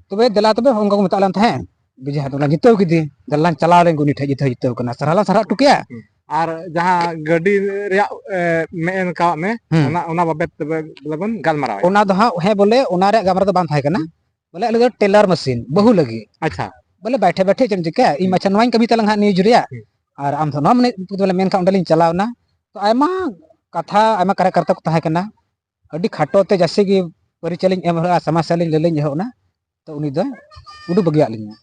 ᱛᱚᱵᱮ ᱫᱮᱞᱟ ᱛᱚᱵᱮ ᱚᱱᱠᱟ ᱠᱚ ᱢᱮᱛᱟᱜ ᱞᱮᱱ ᱛᱟᱦᱮᱸᱫ, ᱵᱤᱡᱚᱭ ᱦᱟᱸᱥᱫᱟ ᱞᱟᱝ ᱡᱤᱛᱟᱹᱣ ᱠᱮᱫᱮ, ᱫᱮᱞᱟ ᱞᱟᱝ ᱪᱟᱞᱟᱣ ᱞᱮᱱ ᱜᱮ ᱩᱱᱤ ᱴᱷᱮᱡ, ᱡᱤᱛᱟᱹᱣ ᱡᱤᱛᱟᱹᱣ ᱠᱟᱱᱟ, ᱥᱟᱨᱦᱟᱣ ᱞᱟᱝ ᱥᱟᱨᱦᱟᱣ ᱦᱚᱴᱚ ᱠᱮᱭᱟ᱾ ᱦᱩᱸ᱾ ᱟᱨ ᱡᱟᱦᱟᱸ ᱜᱟᱹᱰᱤ ᱨᱮᱭᱟᱜ, ᱮ, ᱢᱮᱱ ᱠᱟᱣᱟᱜ ᱢᱮ, ᱦᱩᱸ᱾ ᱚᱱᱟ, ᱚᱱᱟ ᱵᱟᱵᱚᱫ ᱛᱚᱵᱮ ᱵᱚᱞᱮ ᱵᱚᱱ ᱜᱟᱞᱢᱟᱨᱟᱣᱟ᱾ ᱚᱱᱟ ᱫᱚ ᱦᱟᱸᱜ, ᱦᱮᱸ, ᱵᱚᱞᱮ ᱚᱱᱟ ᱨᱮᱭᱟᱜ ᱜᱟᱞᱢᱟᱨᱟᱣ ᱫᱚ ᱵᱟᱝ ᱛᱟᱦᱮᱸ ᱠᱟᱱᱟ᱾ ᱦᱩᱸ᱾ ᱵᱚᱞᱮ ᱟᱞᱮ ᱫᱚ ᱴᱮᱞᱟᱨ ᱢᱮᱥᱤᱱ, ᱵᱟᱹᱦᱩ ᱞᱟᱹᱜᱤᱫ᱾ ᱟᱪᱪᱷᱟ᱾ ᱵᱚᱞᱮ ᱵᱟᱭᱴᱷᱮ ᱵᱟᱭᱴᱷᱮ ᱪᱮᱫ ᱮᱢ ᱪᱤᱠᱟᱹᱭᱟ? ᱤᱧ ᱦᱩᱸ᱾ ᱢᱟᱪᱷᱟ ᱱᱚᱣᱟᱧ ᱠᱟᱹᱢᱤ ᱛᱟᱞᱟᱝ ᱦᱟᱸᱜ ᱱᱤᱭᱩᱡᱽ ᱨᱮᱭᱟᱜ᱾ ᱦᱩᱸ᱾ ᱟᱨ ᱟᱢ ᱫᱚ ᱱᱚᱣᱟ ᱢᱟᱱᱮ, ᱵᱚᱞᱮ ᱢᱮᱱᱠᱷᱟᱱ ᱚᱸᱰᱮ ᱞᱤᱧ ᱪᱟᱞᱟᱣ ᱮᱱᱟ᱾ ᱛᱚ ᱟᱭᱢᱟ ᱠᱟᱛᱷᱟ, ᱟᱭᱢᱟ ᱠᱟᱨᱭᱟᱠᱚᱨᱛᱟ ᱠᱚ ᱛᱟᱦᱮᱸ ᱠᱟᱱᱟ᱾ ᱟᱹᱰᱤ ᱠᱷᱟᱴᱚ ᱛᱮ ᱡᱟᱹᱥᱛᱤ ᱜᱮ ᱯᱚᱨᱤᱪᱚᱭ ᱞᱤᱧ ᱮᱢ ᱮᱦᱚᱵᱼᱟ, ᱥᱚᱢᱚᱥᱥᱟ ᱞᱤᱧ ᱞᱟᱹᱞᱟᱹᱧ ᱮᱦᱚᱵ ᱮᱱᱟ᱾ ᱛᱚ ᱩᱱᱤ ᱫᱚ ᱩᱰᱩᱠ ᱵᱟᱹᱜᱤᱭᱟᱫ ᱞᱤᱧᱟ᱾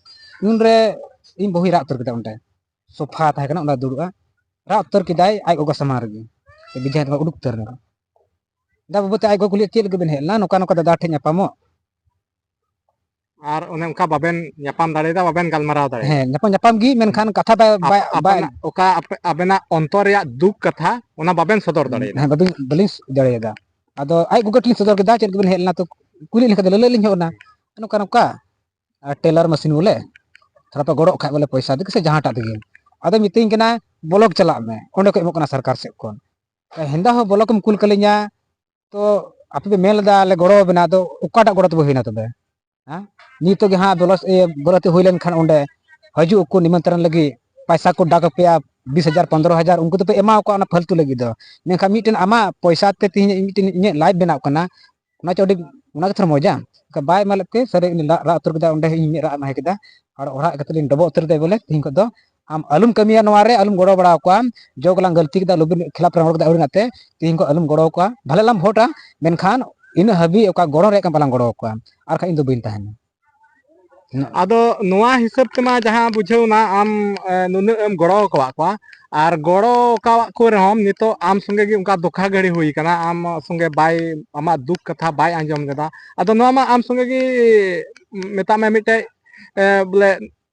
ᱩᱱᱨᱮ ᱤᱧ ᱵᱟᱹᱦᱩᱭ ᱨᱟᱜ ᱩᱛᱟᱹᱨ ᱠᱮᱫᱟ ᱚᱸᱰᱮ᱾ ᱥᱳᱯᱷᱟ ᱛᱟᱦᱮᱸ ᱠᱟᱱᱟ, ᱚᱸᱰᱮ ᱫᱩᱲᱩᱵᱼᱟ᱾ ᱨᱟᱜ ᱩᱛᱟᱹᱨ ᱠᱮᱫᱟᱭ ᱟᱡ ᱜᱚᱜᱚ ᱥᱟᱢᱟᱝ ᱨᱮᱜᱮ᱾ ᱵᱤᱡᱚᱭ ᱦᱟᱸᱥᱫᱟ ᱩᱰᱩᱠ ᱩᱛᱟᱹᱨ ᱮᱱᱟ᱾ ᱫᱟ ᱵᱟᱹᱵᱩ ᱛᱮ ᱟᱡ ᱜᱚᱜᱚ ᱠᱩᱞᱤᱭᱮᱫ, "ᱪᱮᱫ ᱞᱟᱹᱜᱤᱫ ᱵᱮᱱ ᱦᱮᱡ ᱞᱮᱱᱟ?" "ᱱᱚᱝᱠᱟ ᱱᱚᱝᱠᱟ ᱫᱟᱫᱟ ᱴᱷᱮᱱ ᱧᱟᱯᱟᱢᱚᱜ᱾" ᱟᱨ ᱚᱱᱮ ᱚᱱᱠᱟ ᱵᱟᱵᱮᱱ ᱧᱟᱯᱟᱢ ᱫᱟᱲᱮᱭᱟᱫᱟ, ᱵᱟᱵᱮᱱ ᱜᱟᱞᱢᱟᱨᱟᱣ ᱫᱟᱲᱮᱭᱟᱫᱟ᱾ ᱦᱮᱸ, ᱧᱟᱯᱟᱢ, ᱧᱟᱯᱟᱢ ᱜᱮ, ᱢᱮᱱᱠᱷᱟᱱ ᱠᱟᱛᱷᱟ ᱵᱟᱭ, ᱟᱯ-, ᱵᱟᱭ, ᱵᱟᱭ ᱟᱯᱮᱱᱟᱜ, ᱚᱠᱟ ᱟᱯᱮ, ᱟᱵᱮᱱᱟᱜ ᱚᱱᱛᱚᱨ ᱨᱮᱭᱟᱜ ᱫᱩᱠ ᱠᱟᱛᱷᱟ, ᱚᱱᱟ ᱵᱟᱵᱮᱱ ᱥᱚᱫᱚᱨ ᱫᱟᱲᱮᱭᱟᱫᱟ᱾ ᱦᱮᱸ, ᱵᱟᱵᱤᱱ, ᱵᱟᱹᱞᱤᱧ ᱫᱟᱲᱮᱭᱟᱫᱟ᱾ ᱟᱫᱚ ᱟᱡ ᱜᱚᱜᱚ ᱴᱷᱮᱱ ᱥᱚᱫᱚᱨ ᱠᱮᱫᱟ, "ᱪᱮᱫ ᱞᱟᱹᱜᱤᱫ ᱵᱮᱱ ᱦᱮᱡ ᱞᱮᱱᱟ?" ᱛᱚ ᱠᱩᱞᱤ ᱞᱮᱠᱷᱟᱱ ᱫᱚ ᱞᱟᱹᱞᱟᱹᱭ ᱞᱤᱧ ᱦᱮᱡ ᱮᱱᱟ᱾ ᱱᱚᱝᱠᱟ ᱱᱚᱝᱠᱟ, ᱟᱨ ᱴᱮᱞᱟᱨ ᱢᱮᱥᱤᱱ ᱵᱚᱞᱮ, ᱛᱷᱚᱲᱟ ᱯᱮ ᱜᱚᱲᱚᱜ ᱠᱷᱟᱡ ᱵᱚᱞᱮ ᱯᱚᱭᱥᱟ ᱛᱮᱜᱮ ᱥᱮ ᱡᱟᱦᱟᱸᱴᱟᱜ ᱛᱮᱜᱮ᱾ ᱟᱫᱚ ᱢᱤᱛᱟᱹᱧ ᱠᱟᱱᱟ, "ᱵᱞᱚᱠ ᱪᱟᱞᱟᱜ ᱢᱮ, ᱚᱸᱰᱮ ᱠᱚ ᱮᱢᱚᱜ ᱠᱟᱱᱟ ᱥᱚᱨᱠᱟᱨ ᱥᱮᱫ ᱠᱷᱚᱱ᱾" ᱦᱮᱸᱫᱟ ᱦᱚᱸ ᱵᱞᱚᱠ ᱮᱢ ᱠᱩᱞ ᱠᱟᱞᱤᱧᱟ, ᱛᱚ ᱟᱯᱮ ᱯᱮ ᱢᱮᱱ ᱞᱮᱫᱟ ᱞᱮ ᱜᱚᱲᱚ ᱟᱵᱮᱱᱟ, ᱟᱫᱚ ᱚᱠᱟᱴᱟᱜ ᱜᱚᱲᱚ ᱛᱚᱵᱮ ᱦᱩᱭᱱᱟ ᱛᱚᱵᱮ? ᱦᱮᱸ, ᱱᱤᱛᱚᱜ ᱜᱮ ᱦᱟᱸᱜ ᱵᱚᱞᱚ, ᱤᱭᱟᱹ, ᱵᱚᱞᱚᱛᱤ ᱦᱩᱭ ᱞᱮᱱᱠᱷᱟᱱ ᱚᱸᱰᱮ ᱦᱤᱡᱩᱜ ᱟᱠᱚ ᱱᱤᱢᱚᱱᱛᱨᱚᱱ ᱞᱟᱹᱜᱤᱫ, ᱯᱟᱭᱥᱟ ᱠᱚ ᱰᱟᱠ ᱟᱯᱮᱭᱟ, ᱵᱤᱥ ᱦᱟᱡᱟᱨ, ᱯᱚᱱᱫᱽᱨᱚ ᱦᱟᱡᱟᱨ, ᱩᱱᱠᱩ ᱫᱚᱯᱮ ᱮᱢᱟ ᱠᱚᱣᱟ ᱚᱱᱟ ᱯᱷᱟᱞᱛᱩ ᱞᱟᱹᱜᱤᱫ ᱫᱚ᱾ ᱢᱮᱱᱠᱷᱟᱱ ᱢᱤᱫᱴᱮᱱ ᱟᱢᱟᱜ ᱯᱚᱭᱥᱟ ᱛᱮ ᱛᱮᱦᱮᱧ ᱢᱤᱫᱴᱮᱱ ᱤᱧᱟᱹᱜ ᱞᱟᱭᱤᱯᱷ ᱵᱮᱱᱟᱣ ᱠᱟᱱᱟ, ᱚᱱᱟ ᱪᱚ ᱟᱹᱰᱤ, ᱚᱱᱟ ᱜᱮ ᱛᱷᱚᱲᱟ ᱢᱚᱡᱟ᱾ ᱚᱱᱠᱟ ᱵᱟᱭ ᱮᱢᱟ ᱞᱮᱫ ᱯᱮ, ᱥᱟᱹᱨᱤ ᱩᱱᱤ ᱨᱟᱜ, ᱨᱟᱜ ᱩᱛᱟᱹᱨ ᱠᱮᱫᱟ, ᱚᱸᱰᱮ ᱤᱧ ᱢᱮᱫ ᱨᱟᱜ ᱮᱢᱟᱭ ᱠᱮᱫᱟ, ᱟᱨ ᱚᱲᱟᱜ ᱠᱟᱛᱮ ᱞᱤᱧ ᱰᱚᱵᱚᱜ ᱩᱛᱟᱹᱨ ᱠᱮᱫᱟ ᱵᱚᱞᱮ, ᱛᱮᱦᱮᱧ ᱠᱷᱚᱱ ᱫᱚ ᱟᱢ ᱟᱞᱚᱢ ᱠᱟᱹᱢᱤᱭᱟ ᱱᱚᱣᱟ ᱨᱮ, ᱟᱞᱚᱢ ᱜᱚᱲᱚ ᱵᱟᱲᱟ ᱟᱠᱚᱣᱟ᱾ ᱡᱚ ᱜᱮᱞᱟᱝ ᱜᱟᱹᱞᱛᱤ ᱠᱮᱫᱟ, ᱟᱞᱚᱵᱤᱱ ᱠᱷᱤᱞᱟᱯ ᱨᱮ ᱨᱚᱲ ᱠᱮᱫᱟ ᱟᱹᱣᱲᱤ ᱱᱟᱛᱮ, ᱛᱮᱦᱮᱧ ᱠᱷᱚᱱ ᱟᱞᱚᱢ ᱜᱚᱲᱚ ᱟᱠᱚᱣᱟ᱾ ᱵᱷᱟᱞᱮ ᱞᱟᱝ ᱵᱷᱳᱴᱟ, ᱢᱮᱱᱠᱷᱟᱱ ᱤᱱᱟᱹ ᱦᱟᱹᱵᱤᱡ ᱚᱠᱟ ᱜᱚᱲᱚ ᱨᱮᱭᱟᱜ ᱠᱟᱹᱢᱤ ᱵᱟᱞᱟᱝ ᱜᱚᱲᱚ ᱟᱠᱚᱣᱟ, ᱟᱨ ᱠᱷᱟᱡ ᱤᱧ ᱫᱚ ᱵᱟᱹᱧ ᱛᱟᱦᱮᱱᱟ᱾ ᱟᱫᱚ ᱱᱚᱣᱟ ᱦᱤᱥᱟᱹᱵ ᱛᱮᱢᱟ ᱡᱟᱦᱟᱸ ᱵᱩᱡᱷᱟᱹᱣ ᱮᱱᱟ, ᱟᱢ, ᱮ, ᱱᱩᱱᱟᱹᱜ ᱮᱢ ᱜᱚᱲᱚ ᱟᱠᱟᱣᱟᱫ ᱠᱚᱣᱟ, ᱟᱨ ᱜᱚᱲᱚ ᱟᱠᱟᱣᱟᱫ ᱠᱚ ᱨᱮᱦᱚᱸᱢ, ᱱᱤᱛᱚᱜ ᱟᱢ ᱥᱚᱸᱜᱮ ᱜᱮ ᱚᱱᱠᱟ ᱫᱷᱳᱠᱟ ᱜᱷᱟᱹᱲᱤ ᱦᱩᱭ ᱟᱠᱟᱱᱟ, ᱟᱢ ᱥᱚᱸᱜᱮ ᱵᱟᱭ, ᱟᱢᱟᱜ ᱫᱩᱠ ᱠᱟᱛᱷᱟ ᱵᱟᱭ ᱟᱸᱡᱚᱢ ᱞᱮᱫᱟ᱾ ᱟᱫᱚ ᱱᱚᱣᱟ ᱢᱟ ᱟᱢ ᱥᱚᱸᱜᱮ ᱜᱮ, ᱢᱮᱛᱟᱜ ᱢᱮ, ᱢᱤᱫᱴᱮᱡ, ᱮ, ᱵᱚᱞᱮ,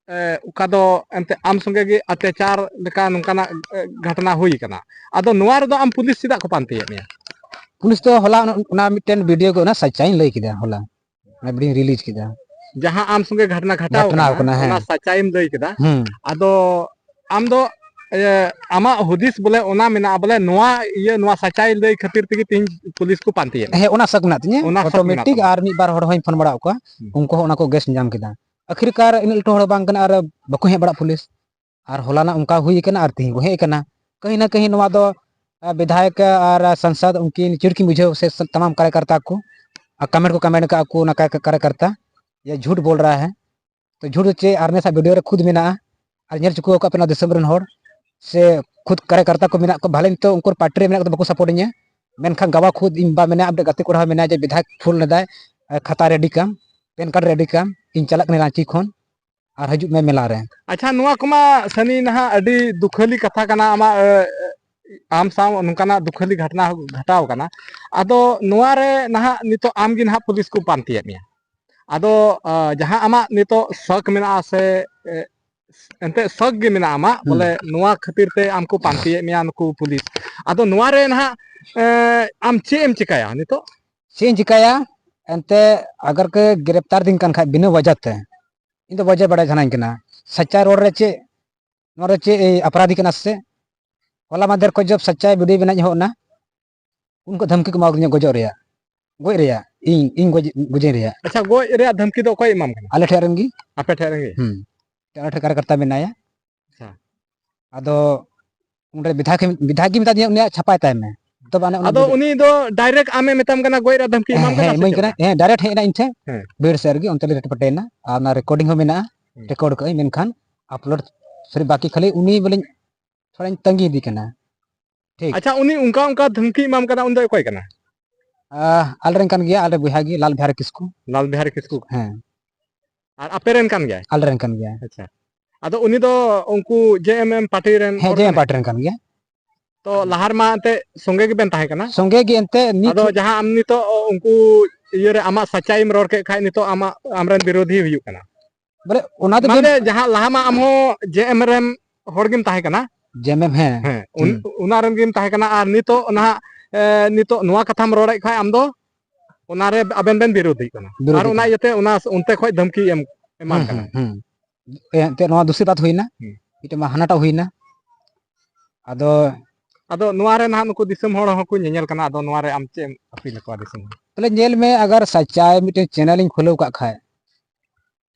ᱮ, ᱚᱠᱟ ᱫᱚ ᱮᱱᱛᱮ ᱟᱢ ᱥᱚᱸᱜᱮ ᱜᱮ ᱚᱛᱛᱟᱪᱟᱨ ᱞᱮᱠᱟ ᱱᱚᱝᱠᱟᱱᱟᱜ, ᱮ, ᱜᱷᱚᱴᱚᱱᱟ ᱦᱩᱭ ᱟᱠᱟᱱᱟ᱾ ᱟᱫᱚ ᱱᱚᱣᱟ ᱨᱮᱫᱚ ᱟᱢ ᱯᱩᱞᱤᱥ ᱪᱮᱫᱟᱜ ᱠᱚ ᱯᱟᱱᱛᱮᱭᱮᱫ ᱢᱮᱭᱟ? ᱯᱩᱞᱤᱥ ᱫᱚ ᱦᱚᱞᱟ ᱚᱱᱟ, ᱚᱱᱟ ᱢᱤᱫᱴᱮᱱ ᱵᱷᱤᱰᱤᱭᱳ ᱜᱮ, ᱚᱱᱟ ᱥᱟᱪᱟᱭᱤᱧ ᱞᱟᱹᱭ ᱠᱮᱫᱟ ᱦᱚᱞᱟ, ᱚᱱᱟ ᱵᱷᱤᱰᱤᱭᱳᱧ ᱨᱤᱞᱤᱡᱽ ᱠᱮᱫᱟ᱾ ᱡᱟᱦᱟᱸ ᱟᱢ ᱥᱚᱸᱜᱮ ᱜᱷᱚᱴᱚᱱᱟ ᱜᱷᱚᱴᱟᱣ ᱜᱷᱚᱴᱚᱱᱟ ᱠᱟᱱᱟ, ᱠᱟᱱᱟ, ᱦᱮᱸ᱾ ᱚᱱᱟ ᱥᱟᱪᱟᱭᱮᱢ ᱞᱟᱹᱭ ᱠᱮᱫᱟ᱾ ᱦᱩᱸ᱾ ᱟᱫᱚ ᱟᱢ ᱫᱚ, ᱤᱭᱟᱹ, ᱟᱢᱟᱜ ᱦᱩᱫᱤᱥ ᱵᱚᱞᱮ ᱚᱱᱟ ᱢᱮᱱᱟᱜᱼᱟ, ᱵᱚᱞᱮ ᱱᱚᱣᱟ ᱤᱭᱟᱹ, ᱱᱚᱣᱟ ᱥᱟᱪᱟᱭ ᱞᱟᱹᱭ ᱠᱷᱟᱹᱛᱤᱨ ᱛᱮᱜᱮ ᱛᱮᱦᱮᱧ ᱯᱩᱞᱤᱥ ᱠᱚ ᱯᱟᱱᱛᱮᱭᱮᱫ ᱢᱮᱭᱟ? ᱦᱮᱸ, ᱚᱱᱟ ᱥᱟᱠ ᱢᱮᱱᱟᱜ ᱛᱤᱧᱟᱹ, ᱚᱱᱟ ᱥᱟᱠ ᱢᱮᱱᱟᱜ ᱚᱴᱳᱢᱮᱴᱤᱠ᱾ ᱛᱟᱢᱟ᱾ ᱟᱨ ᱢᱤᱫ ᱵᱟᱨ ᱦᱚᱲ ᱦᱚᱸᱧ ᱯᱷᱳᱱ ᱵᱟᱲᱟ ᱟᱠᱚᱣᱟ, ᱦᱩᱸ᱾ ᱩᱱᱠᱩ ᱦᱚᱸ ᱚᱱᱟ ᱠᱚ ᱜᱮᱥ ᱧᱟᱢ ᱠᱮᱫᱟ᱾ ᱟᱹᱠᱷᱤᱨ ᱠᱟᱨ ᱤᱱᱟᱹᱜ ᱞᱟᱹᱴᱩ ᱦᱚᱲ ᱵᱟᱝ ᱠᱟᱱᱟ ᱟᱨ ᱵᱟᱠᱚ ᱦᱮᱡ ᱵᱟᱲᱟᱜ ᱯᱩᱞᱤᱥ᱾ ᱟᱨ ᱦᱚᱞᱟᱱᱟᱜ ᱚᱱᱠᱟ ᱦᱩᱭ ᱠᱟᱱᱟ ᱟᱨ ᱛᱮᱦᱮᱧ ᱠᱚ ᱦᱮᱡ ᱠᱟᱱᱟ᱾ ᱠᱟᱹᱦᱤ ᱱᱟ ᱠᱟᱹᱦᱤ ᱱᱚᱣᱟ ᱫᱚ, ᱟ, ᱵᱤᱫᱷᱟᱭᱚᱠ ᱟᱨ ᱥᱟᱝᱥᱚᱫ ᱩᱱᱠᱤᱱ ᱪᱤᱲ ᱠᱤᱱ ᱵᱩᱡᱷᱟᱹᱣ ᱥᱮ ᱥᱟᱱ-, ᱛᱟᱢᱟᱢ ᱠᱟᱨᱭᱚᱠᱟᱨᱛᱟ ᱠᱚ, ᱟᱨ ᱠᱚᱢᱮᱱᱴ ᱠᱚ ᱠᱚᱢᱮᱱᱴ ᱠᱟᱜᱼᱟ ᱠᱚ, ᱚᱱᱟ ᱠᱟᱨᱭᱚ-, ᱠᱟᱨᱭᱚᱠᱟᱨᱛᱟ, "ᱭᱮ ᱡᱷᱩᱴ ᱵᱳᱞ ᱨᱟᱦᱟ ᱦᱮ᱾" ᱛᱚ ᱡᱷᱩᱴ ᱫᱚ ᱪᱮᱫ? ᱟᱨ ᱱᱮᱥᱟᱜ ᱵᱷᱤᱰᱤᱭᱳ ᱨᱮ ᱠᱷᱩᱫ ᱢᱮᱱᱟᱜᱼᱟ, ᱟᱨ ᱧᱮᱞ ᱪᱩᱠᱟᱹᱣ ᱠᱟᱜ ᱯᱮ ᱱᱚᱣᱟ ᱫᱤᱥᱚᱢ ᱨᱮᱱ ᱦᱚᱲ ᱥᱮ ᱠᱷᱩᱫ ᱠᱟᱨᱭᱚᱠᱟᱨᱛᱟ ᱠᱚ ᱢᱮᱱᱟᱜ ᱠᱚᱣᱟ, ᱵᱷᱟᱞᱮ ᱱᱤᱛᱚᱜ ᱩᱱᱠᱩ ᱯᱟᱨᱴᱤ ᱨᱮ ᱢᱮᱱᱟᱜ ᱠᱚᱫᱚ ᱵᱟᱠᱚ ᱥᱟᱯᱳᱨᱴ ᱤᱧᱟ, ᱢᱮᱱᱠᱷᱟᱱ ᱜᱟᱣᱟ ᱠᱷᱩᱫ ᱤᱧ ᱵᱟ ᱢᱮᱱᱟᱭᱟ, ᱟᱯᱰᱮᱴ ᱜᱟᱛᱮ ᱠᱚᱲᱟ ᱦᱚᱸ ᱢᱮᱱᱟᱭᱟ ᱡᱮ, "ᱵᱤᱫᱷᱟᱭᱚᱠ ᱯᱷᱳᱱ ᱞᱮᱫᱟᱭ, ᱮ, ᱠᱷᱟᱛᱟ ᱨᱮᱰᱤ ᱠᱟᱢ, ᱯᱮᱱ ᱠᱟᱨᱰ ᱨᱮᱰᱤ ᱠᱟᱢ, ᱤᱧ ᱪᱟᱞᱟᱜ ᱠᱟᱹᱱᱟᱹᱧ ᱨᱟᱸᱪᱤ ᱠᱷᱚᱱ, ᱟᱨ ᱦᱤᱡᱩᱜ ᱢᱮ ᱢᱮᱞᱟ ᱨᱮ᱾" ᱟᱪᱪᱷᱟ, ᱱᱚᱣᱟ ᱠᱚᱢᱟ ᱥᱟᱹᱱᱤ ᱱᱟᱦᱟᱜ ᱟᱹᱰᱤ ᱫᱩᱠᱷᱟᱹᱞᱤ ᱠᱟᱛᱷᱟ ᱠᱟᱱᱟ, ᱟᱢᱟᱜ, ᱮ, ᱟᱢ ᱥᱟᱶ ᱱᱚᱝᱠᱟᱱᱟᱜ ᱫᱩᱠᱷᱟᱹᱞᱤ ᱜᱷᱚᱴᱚᱱᱟ ᱜᱷᱚᱴᱟᱣ ᱠᱟᱱᱟ᱾ ᱟᱫᱚ ᱱᱚᱣᱟ ᱨᱮ ᱱᱟᱦᱟᱜ ᱱᱤᱛᱚᱜ ᱟᱢ ᱜᱮ ᱱᱟᱦᱟᱜ ᱯᱩᱞᱤᱥ ᱠᱚ ᱯᱟᱱᱛᱮᱭᱮᱫ ᱢᱮᱭᱟ᱾ ᱟᱫᱚ, ᱟ, ᱡᱟᱦᱟᱸ ᱟᱢᱟᱜ ᱱᱤᱛᱚᱜ ᱥᱚᱠ ᱢᱮᱱᱟᱜᱼᱟ ᱥᱮ, ᱮ, ᱮᱱᱛᱮᱫ ᱥᱚᱠ ᱜᱮ ᱢᱮᱱᱟᱜᱼᱟ ᱟᱢᱟᱜ, ᱦᱩᱸ᱾ ᱵᱚᱞᱮ ᱱᱚᱣᱟ ᱠᱷᱟᱹᱛᱤᱨ ᱛᱮ ᱟᱢ ᱠᱚ ᱯᱟᱱᱛᱮᱭᱮᱫ ᱢᱮᱭᱟ ᱱᱩᱠᱩ ᱯᱩᱞᱤᱥ᱾ ᱟᱫᱚ ᱱᱚᱣᱟ ᱨᱮ ᱱᱟᱦᱟᱜ, ᱮ, ᱟᱢ ᱪᱮᱫ ᱮᱢ ᱪᱤᱠᱟᱹᱭᱟ ᱱᱤᱛᱚᱜ? ᱪᱮᱫ ᱤᱧ ᱪᱤᱠᱟᱹᱭᱟ? ᱮᱱᱛᱮ ᱟᱜᱟᱨ ᱠᱚ ᱜᱨᱮᱯᱛᱟᱨ ᱫᱤᱧ ᱠᱟᱱ ᱠᱷᱟᱡ ᱵᱤᱱᱟᱹ ᱣᱟᱡᱟ ᱛᱮ, ᱤᱧ ᱫᱚ ᱣᱟᱡᱟ ᱵᱟᱲᱟᱭ ᱥᱟᱱᱟᱧ ᱠᱟᱱᱟ᱾ ᱥᱟᱪᱟ ᱨᱚᱲ ᱨᱮ ᱪᱮᱫ ᱱᱚᱣᱟ ᱫᱚ ᱪᱮᱫ ᱮ, ᱚᱯᱨᱟᱫᱷᱤ ᱠᱟᱱᱟ ᱥᱮ? ᱦᱚᱞᱟ ᱢᱟᱫᱷᱮᱨ ᱠᱷᱚᱱ ᱡᱚᱵ ᱥᱟᱪᱟᱭ ᱵᱷᱤᱰᱤᱭᱳ ᱵᱮᱱᱟᱣ ᱤᱧ ᱮᱦᱚᱵ ᱮᱱᱟ, ᱩᱱ ᱠᱷᱚᱱ ᱫᱷᱟᱢᱠᱤ ᱠᱚ ᱮᱢᱟᱣ ᱫᱤᱧᱟ ᱜᱚᱡᱚᱜ ᱨᱮᱭᱟᱜ, ᱜᱚᱡ ᱨᱮᱭᱟᱜ, ᱤᱧ ᱤᱧ ᱜᱚᱡ ᱜᱚᱡᱮᱧ ᱨᱮᱭᱟᱜ᱾ ᱟᱪᱪᱷᱟ, ᱜᱚᱡ ᱨᱮᱭᱟᱜ ᱫᱷᱟᱢᱠᱤ ᱫᱚ ᱚᱠᱚᱭ ᱮᱢᱟᱢ ᱠᱟᱱᱟ? ᱟᱞᱮ ᱴᱷᱮᱱ ᱨᱮᱱ ᱜᱮ᱾ ᱟᱯᱮ ᱴᱷᱮᱱ ᱨᱮᱱ ᱜᱮ? ᱦᱩᱸ᱾ ᱟᱞᱮ ᱴᱷᱮᱱ ᱠᱟᱨᱭᱟᱠᱚᱨᱛᱟ ᱢᱮᱱᱟᱭᱟ᱾ ᱟᱪᱪᱷᱟ᱾ ᱟᱫᱚ ᱩᱱᱨᱮ ᱵᱤᱫᱷᱟᱭᱚᱠ ᱵᱤᱫᱷᱟᱭᱚᱠ ᱜᱮ ᱢᱮᱛᱟ ᱫᱤᱧᱟ, ᱩᱱᱤᱭᱟᱜ ᱪᱷᱟᱯᱟᱭ ᱛᱟᱭ ᱢᱮ᱾ ᱛᱚᱵᱮ ᱟᱱᱮ ᱩᱱᱤ ᱟᱫᱚ ᱵᱤᱫᱷᱟ- ᱩᱱᱤ ᱫᱚ ᱰᱟᱭᱨᱮᱠᱴ ᱟᱢᱮ ᱢᱮᱛᱟᱢ ᱠᱟᱱᱟ ᱜᱚᱡ ᱨᱮᱭᱟᱜ ᱫᱷᱟᱢᱠᱤ ᱦᱮᱸ, ᱮᱢᱟᱢ ᱦᱮᱸ, ᱠᱟᱱᱟ ᱥᱮ ᱤᱢᱟᱹᱧ ᱪᱮᱫ ᱠᱟᱱᱟ᱾ ᱞᱮᱠᱟ? ᱦᱮᱸ, ᱰᱟᱭᱨᱮᱠᱴ ᱦᱮᱡ ᱮᱱᱟ ᱤᱧ ᱴᱷᱮᱱ᱾ ᱦᱮᱸ᱾ ᱵᱤᱨ ᱥᱮᱫ ᱨᱮᱜᱮ, ᱚᱱᱛᱮ ᱞᱮ ᱨᱮᱴᱯᱮᱴᱮᱭᱮᱱᱟ᱾ ᱟᱨ ᱚᱱᱟ ᱨᱮᱠᱚᱨᱰᱤᱝ ᱦᱚᱸ ᱢᱮᱱᱟᱜᱼᱟ, ᱦᱩᱸ᱾ ᱨᱮᱠᱚᱨᱰ ᱠᱟᱜ ᱟᱹᱧ, ᱢᱮᱱᱠᱷᱟᱱ ᱟᱯᱞᱳᱰ ᱥᱤᱨᱯ ᱵᱟᱠᱤ ᱠᱷᱟᱹᱞᱤ ᱩᱱᱤ ᱵᱚᱞᱮᱧ ᱛᱷᱚᱲᱟᱧ ᱛᱟᱺᱜᱤ ᱤᱫᱤ ᱠᱟᱱᱟ᱾ ᱴᱷᱤᱠ᱾ ᱟᱪᱪᱷᱟ, ᱩᱱᱤ ᱚᱱᱠᱟ ᱚᱱᱠᱟ ᱫᱷᱟᱢᱠᱤ ᱮᱢᱟᱢ ᱠᱟᱱᱟ, ᱩᱱᱤ ᱫᱚ ᱚᱠᱚᱭ ᱠᱟᱱᱟ? ᱟᱦ, ᱟᱞᱮᱨᱮᱱ ᱠᱟᱱ ᱜᱮᱭᱟ, ᱟᱞᱮ ᱵᱚᱭᱦᱟ ᱜᱮ, ᱞᱟᱞ ᱵᱤᱦᱟᱨᱤ ᱠᱤᱥᱠᱩ᱾ ᱞᱟᱞ ᱵᱤᱦᱟᱨᱤ ᱠᱤᱥᱠᱩ᱾ ᱦᱮᱸ᱾ ᱟᱨ ᱟᱯᱮ ᱨᱮᱱ ᱠᱟᱱ ᱜᱮᱭᱟᱭ? ᱟᱞᱮᱨᱮᱱ ᱠᱟᱱ ᱜᱮᱭᱟᱭ᱾ ᱟᱪᱪᱷᱟ᱾ ᱟᱫᱚ ᱩᱱᱤ ᱫᱚ ᱩᱱᱠᱩ ᱡᱮ ᱮᱢ ᱮᱢ ᱯᱟᱨᱴᱤ ᱨᱮᱱ ᱦᱮᱸ, ᱦᱚᱲ ᱡᱮ ᱮᱢ ᱠᱟᱱᱟᱭ? ᱯᱟᱨᱴᱤ ᱨᱮᱱ ᱠᱟᱱ ᱜᱮᱭᱟ᱾ ᱛᱚ ᱞᱟᱦᱟ ᱨᱮᱢᱟ ᱮᱱᱛᱮ ᱥᱚᱸᱜᱮ ᱜᱮᱵᱮᱱ ᱛᱟᱦᱮᱸ ᱠᱟᱱᱟ? ᱥᱚᱸᱜᱮ ᱜᱮ ᱮᱱᱛᱮ ᱱᱤᱛ ᱟᱫᱚ ᱦᱚᱸ ᱡᱟᱦᱟᱸ ᱟᱢ ᱱᱤᱛᱚᱜ ᱩᱱᱠᱩ ᱤᱭᱟᱹᱨᱮ ᱟᱢᱟᱜ ᱥᱟᱪᱟᱭᱮᱢ ᱨᱚᱲ ᱠᱮᱫ ᱠᱷᱟᱡ, ᱱᱤᱛᱚᱜ ᱟᱢᱟᱜ, ᱟᱢᱨᱮᱱ ᱵᱤᱨᱳᱫᱷᱤ ᱦᱩᱭᱩᱜ ᱠᱟᱱᱟ᱾ ᱵᱚᱞᱮ ᱚᱱᱟ ᱫᱚ ᱢᱟᱱᱮ ᱵᱮᱱ ᱡᱟᱦᱟᱸ ᱞᱟᱦᱟ ᱢᱟ ᱟᱢ ᱦᱚᱸ ᱡᱮ ᱮᱢ ᱨᱮᱱ ᱦᱚᱲ ᱜᱮᱢ ᱛᱟᱦᱮᱸ ᱠᱟᱱᱟ᱾ ᱡᱮ ᱮᱢ ᱮᱢ, ᱦᱮᱸ᱾ ᱦᱮᱸ, ᱩᱱ-, ᱦᱩᱸ᱾ ᱚᱱᱟ ᱨᱮᱱ ᱜᱮᱢ ᱛᱟᱦᱮᱸ ᱠᱟᱱᱟ᱾ ᱟᱨ ᱱᱤᱛᱚᱜ ᱱᱟᱦᱟᱜ, ᱮ, ᱱᱤᱛᱚᱜ ᱱᱚᱣᱟ ᱠᱟᱛᱷᱟᱢ ᱨᱚᱲᱮᱫ ᱠᱷᱟᱡ ᱟᱢ ᱫᱚ ᱚᱱᱟᱨᱮ ᱟᱵᱮᱱ ᱵᱮᱱ ᱵᱤᱨᱳᱫᱷᱤᱜ ᱠᱟᱱᱟ᱾ ᱵᱤᱨᱳᱫᱷᱤᱜ ᱟᱨ ᱚᱱᱟ ᱠᱟᱱᱟ᱾ ᱤᱭᱟᱹᱛᱮ ᱚᱱᱟ ᱚᱱᱛᱮ ᱠᱷᱚᱡ ᱫᱷᱟᱢᱠᱤ ᱮᱢ, ᱮᱢᱟᱢ ᱦᱩᱸ, ᱠᱟᱱᱟ᱾ ᱦᱩᱸ, ᱦᱩᱸ᱾ ᱮ, ᱮᱱᱛᱮᱫ ᱱᱚᱣᱟ ᱫᱩᱥᱤ ᱵᱟᱛ ᱦᱩᱭᱱᱟ᱾ ᱦᱩᱸ᱾ ᱢᱤᱫᱴᱮᱱ ᱢᱟ ᱦᱟᱱᱟᱴᱟᱜ ᱦᱩᱭᱱᱟ᱾ ᱟᱫᱚ ᱟᱫᱚ ᱱᱚᱣᱟ ᱨᱮ ᱱᱟᱦᱟᱜ ᱱᱩᱠᱩ ᱫᱤᱥᱚᱢ ᱦᱚᱲ ᱦᱚᱸᱠᱚ ᱧᱮᱧᱮᱞ ᱠᱟᱱᱟ, ᱟᱫᱚ ᱱᱚᱣᱟ ᱨᱮ ᱟᱢ ᱪᱮᱫ ᱮᱢ ᱟᱹᱯᱤᱞ ᱟᱠᱚᱣᱟ ᱫᱤᱥᱚᱢ ᱦᱚᱲ? ᱛᱟᱦᱞᱮ ᱧᱮᱞ ᱢᱮ, ᱟᱜᱟᱨ ᱥᱟᱪᱟᱭ ᱢᱤᱫᱴᱮᱱ ᱪᱮᱱᱮᱞ ᱤᱧ ᱠᱷᱩᱞᱟᱹᱣ ᱠᱟᱜ ᱠᱷᱟᱡ,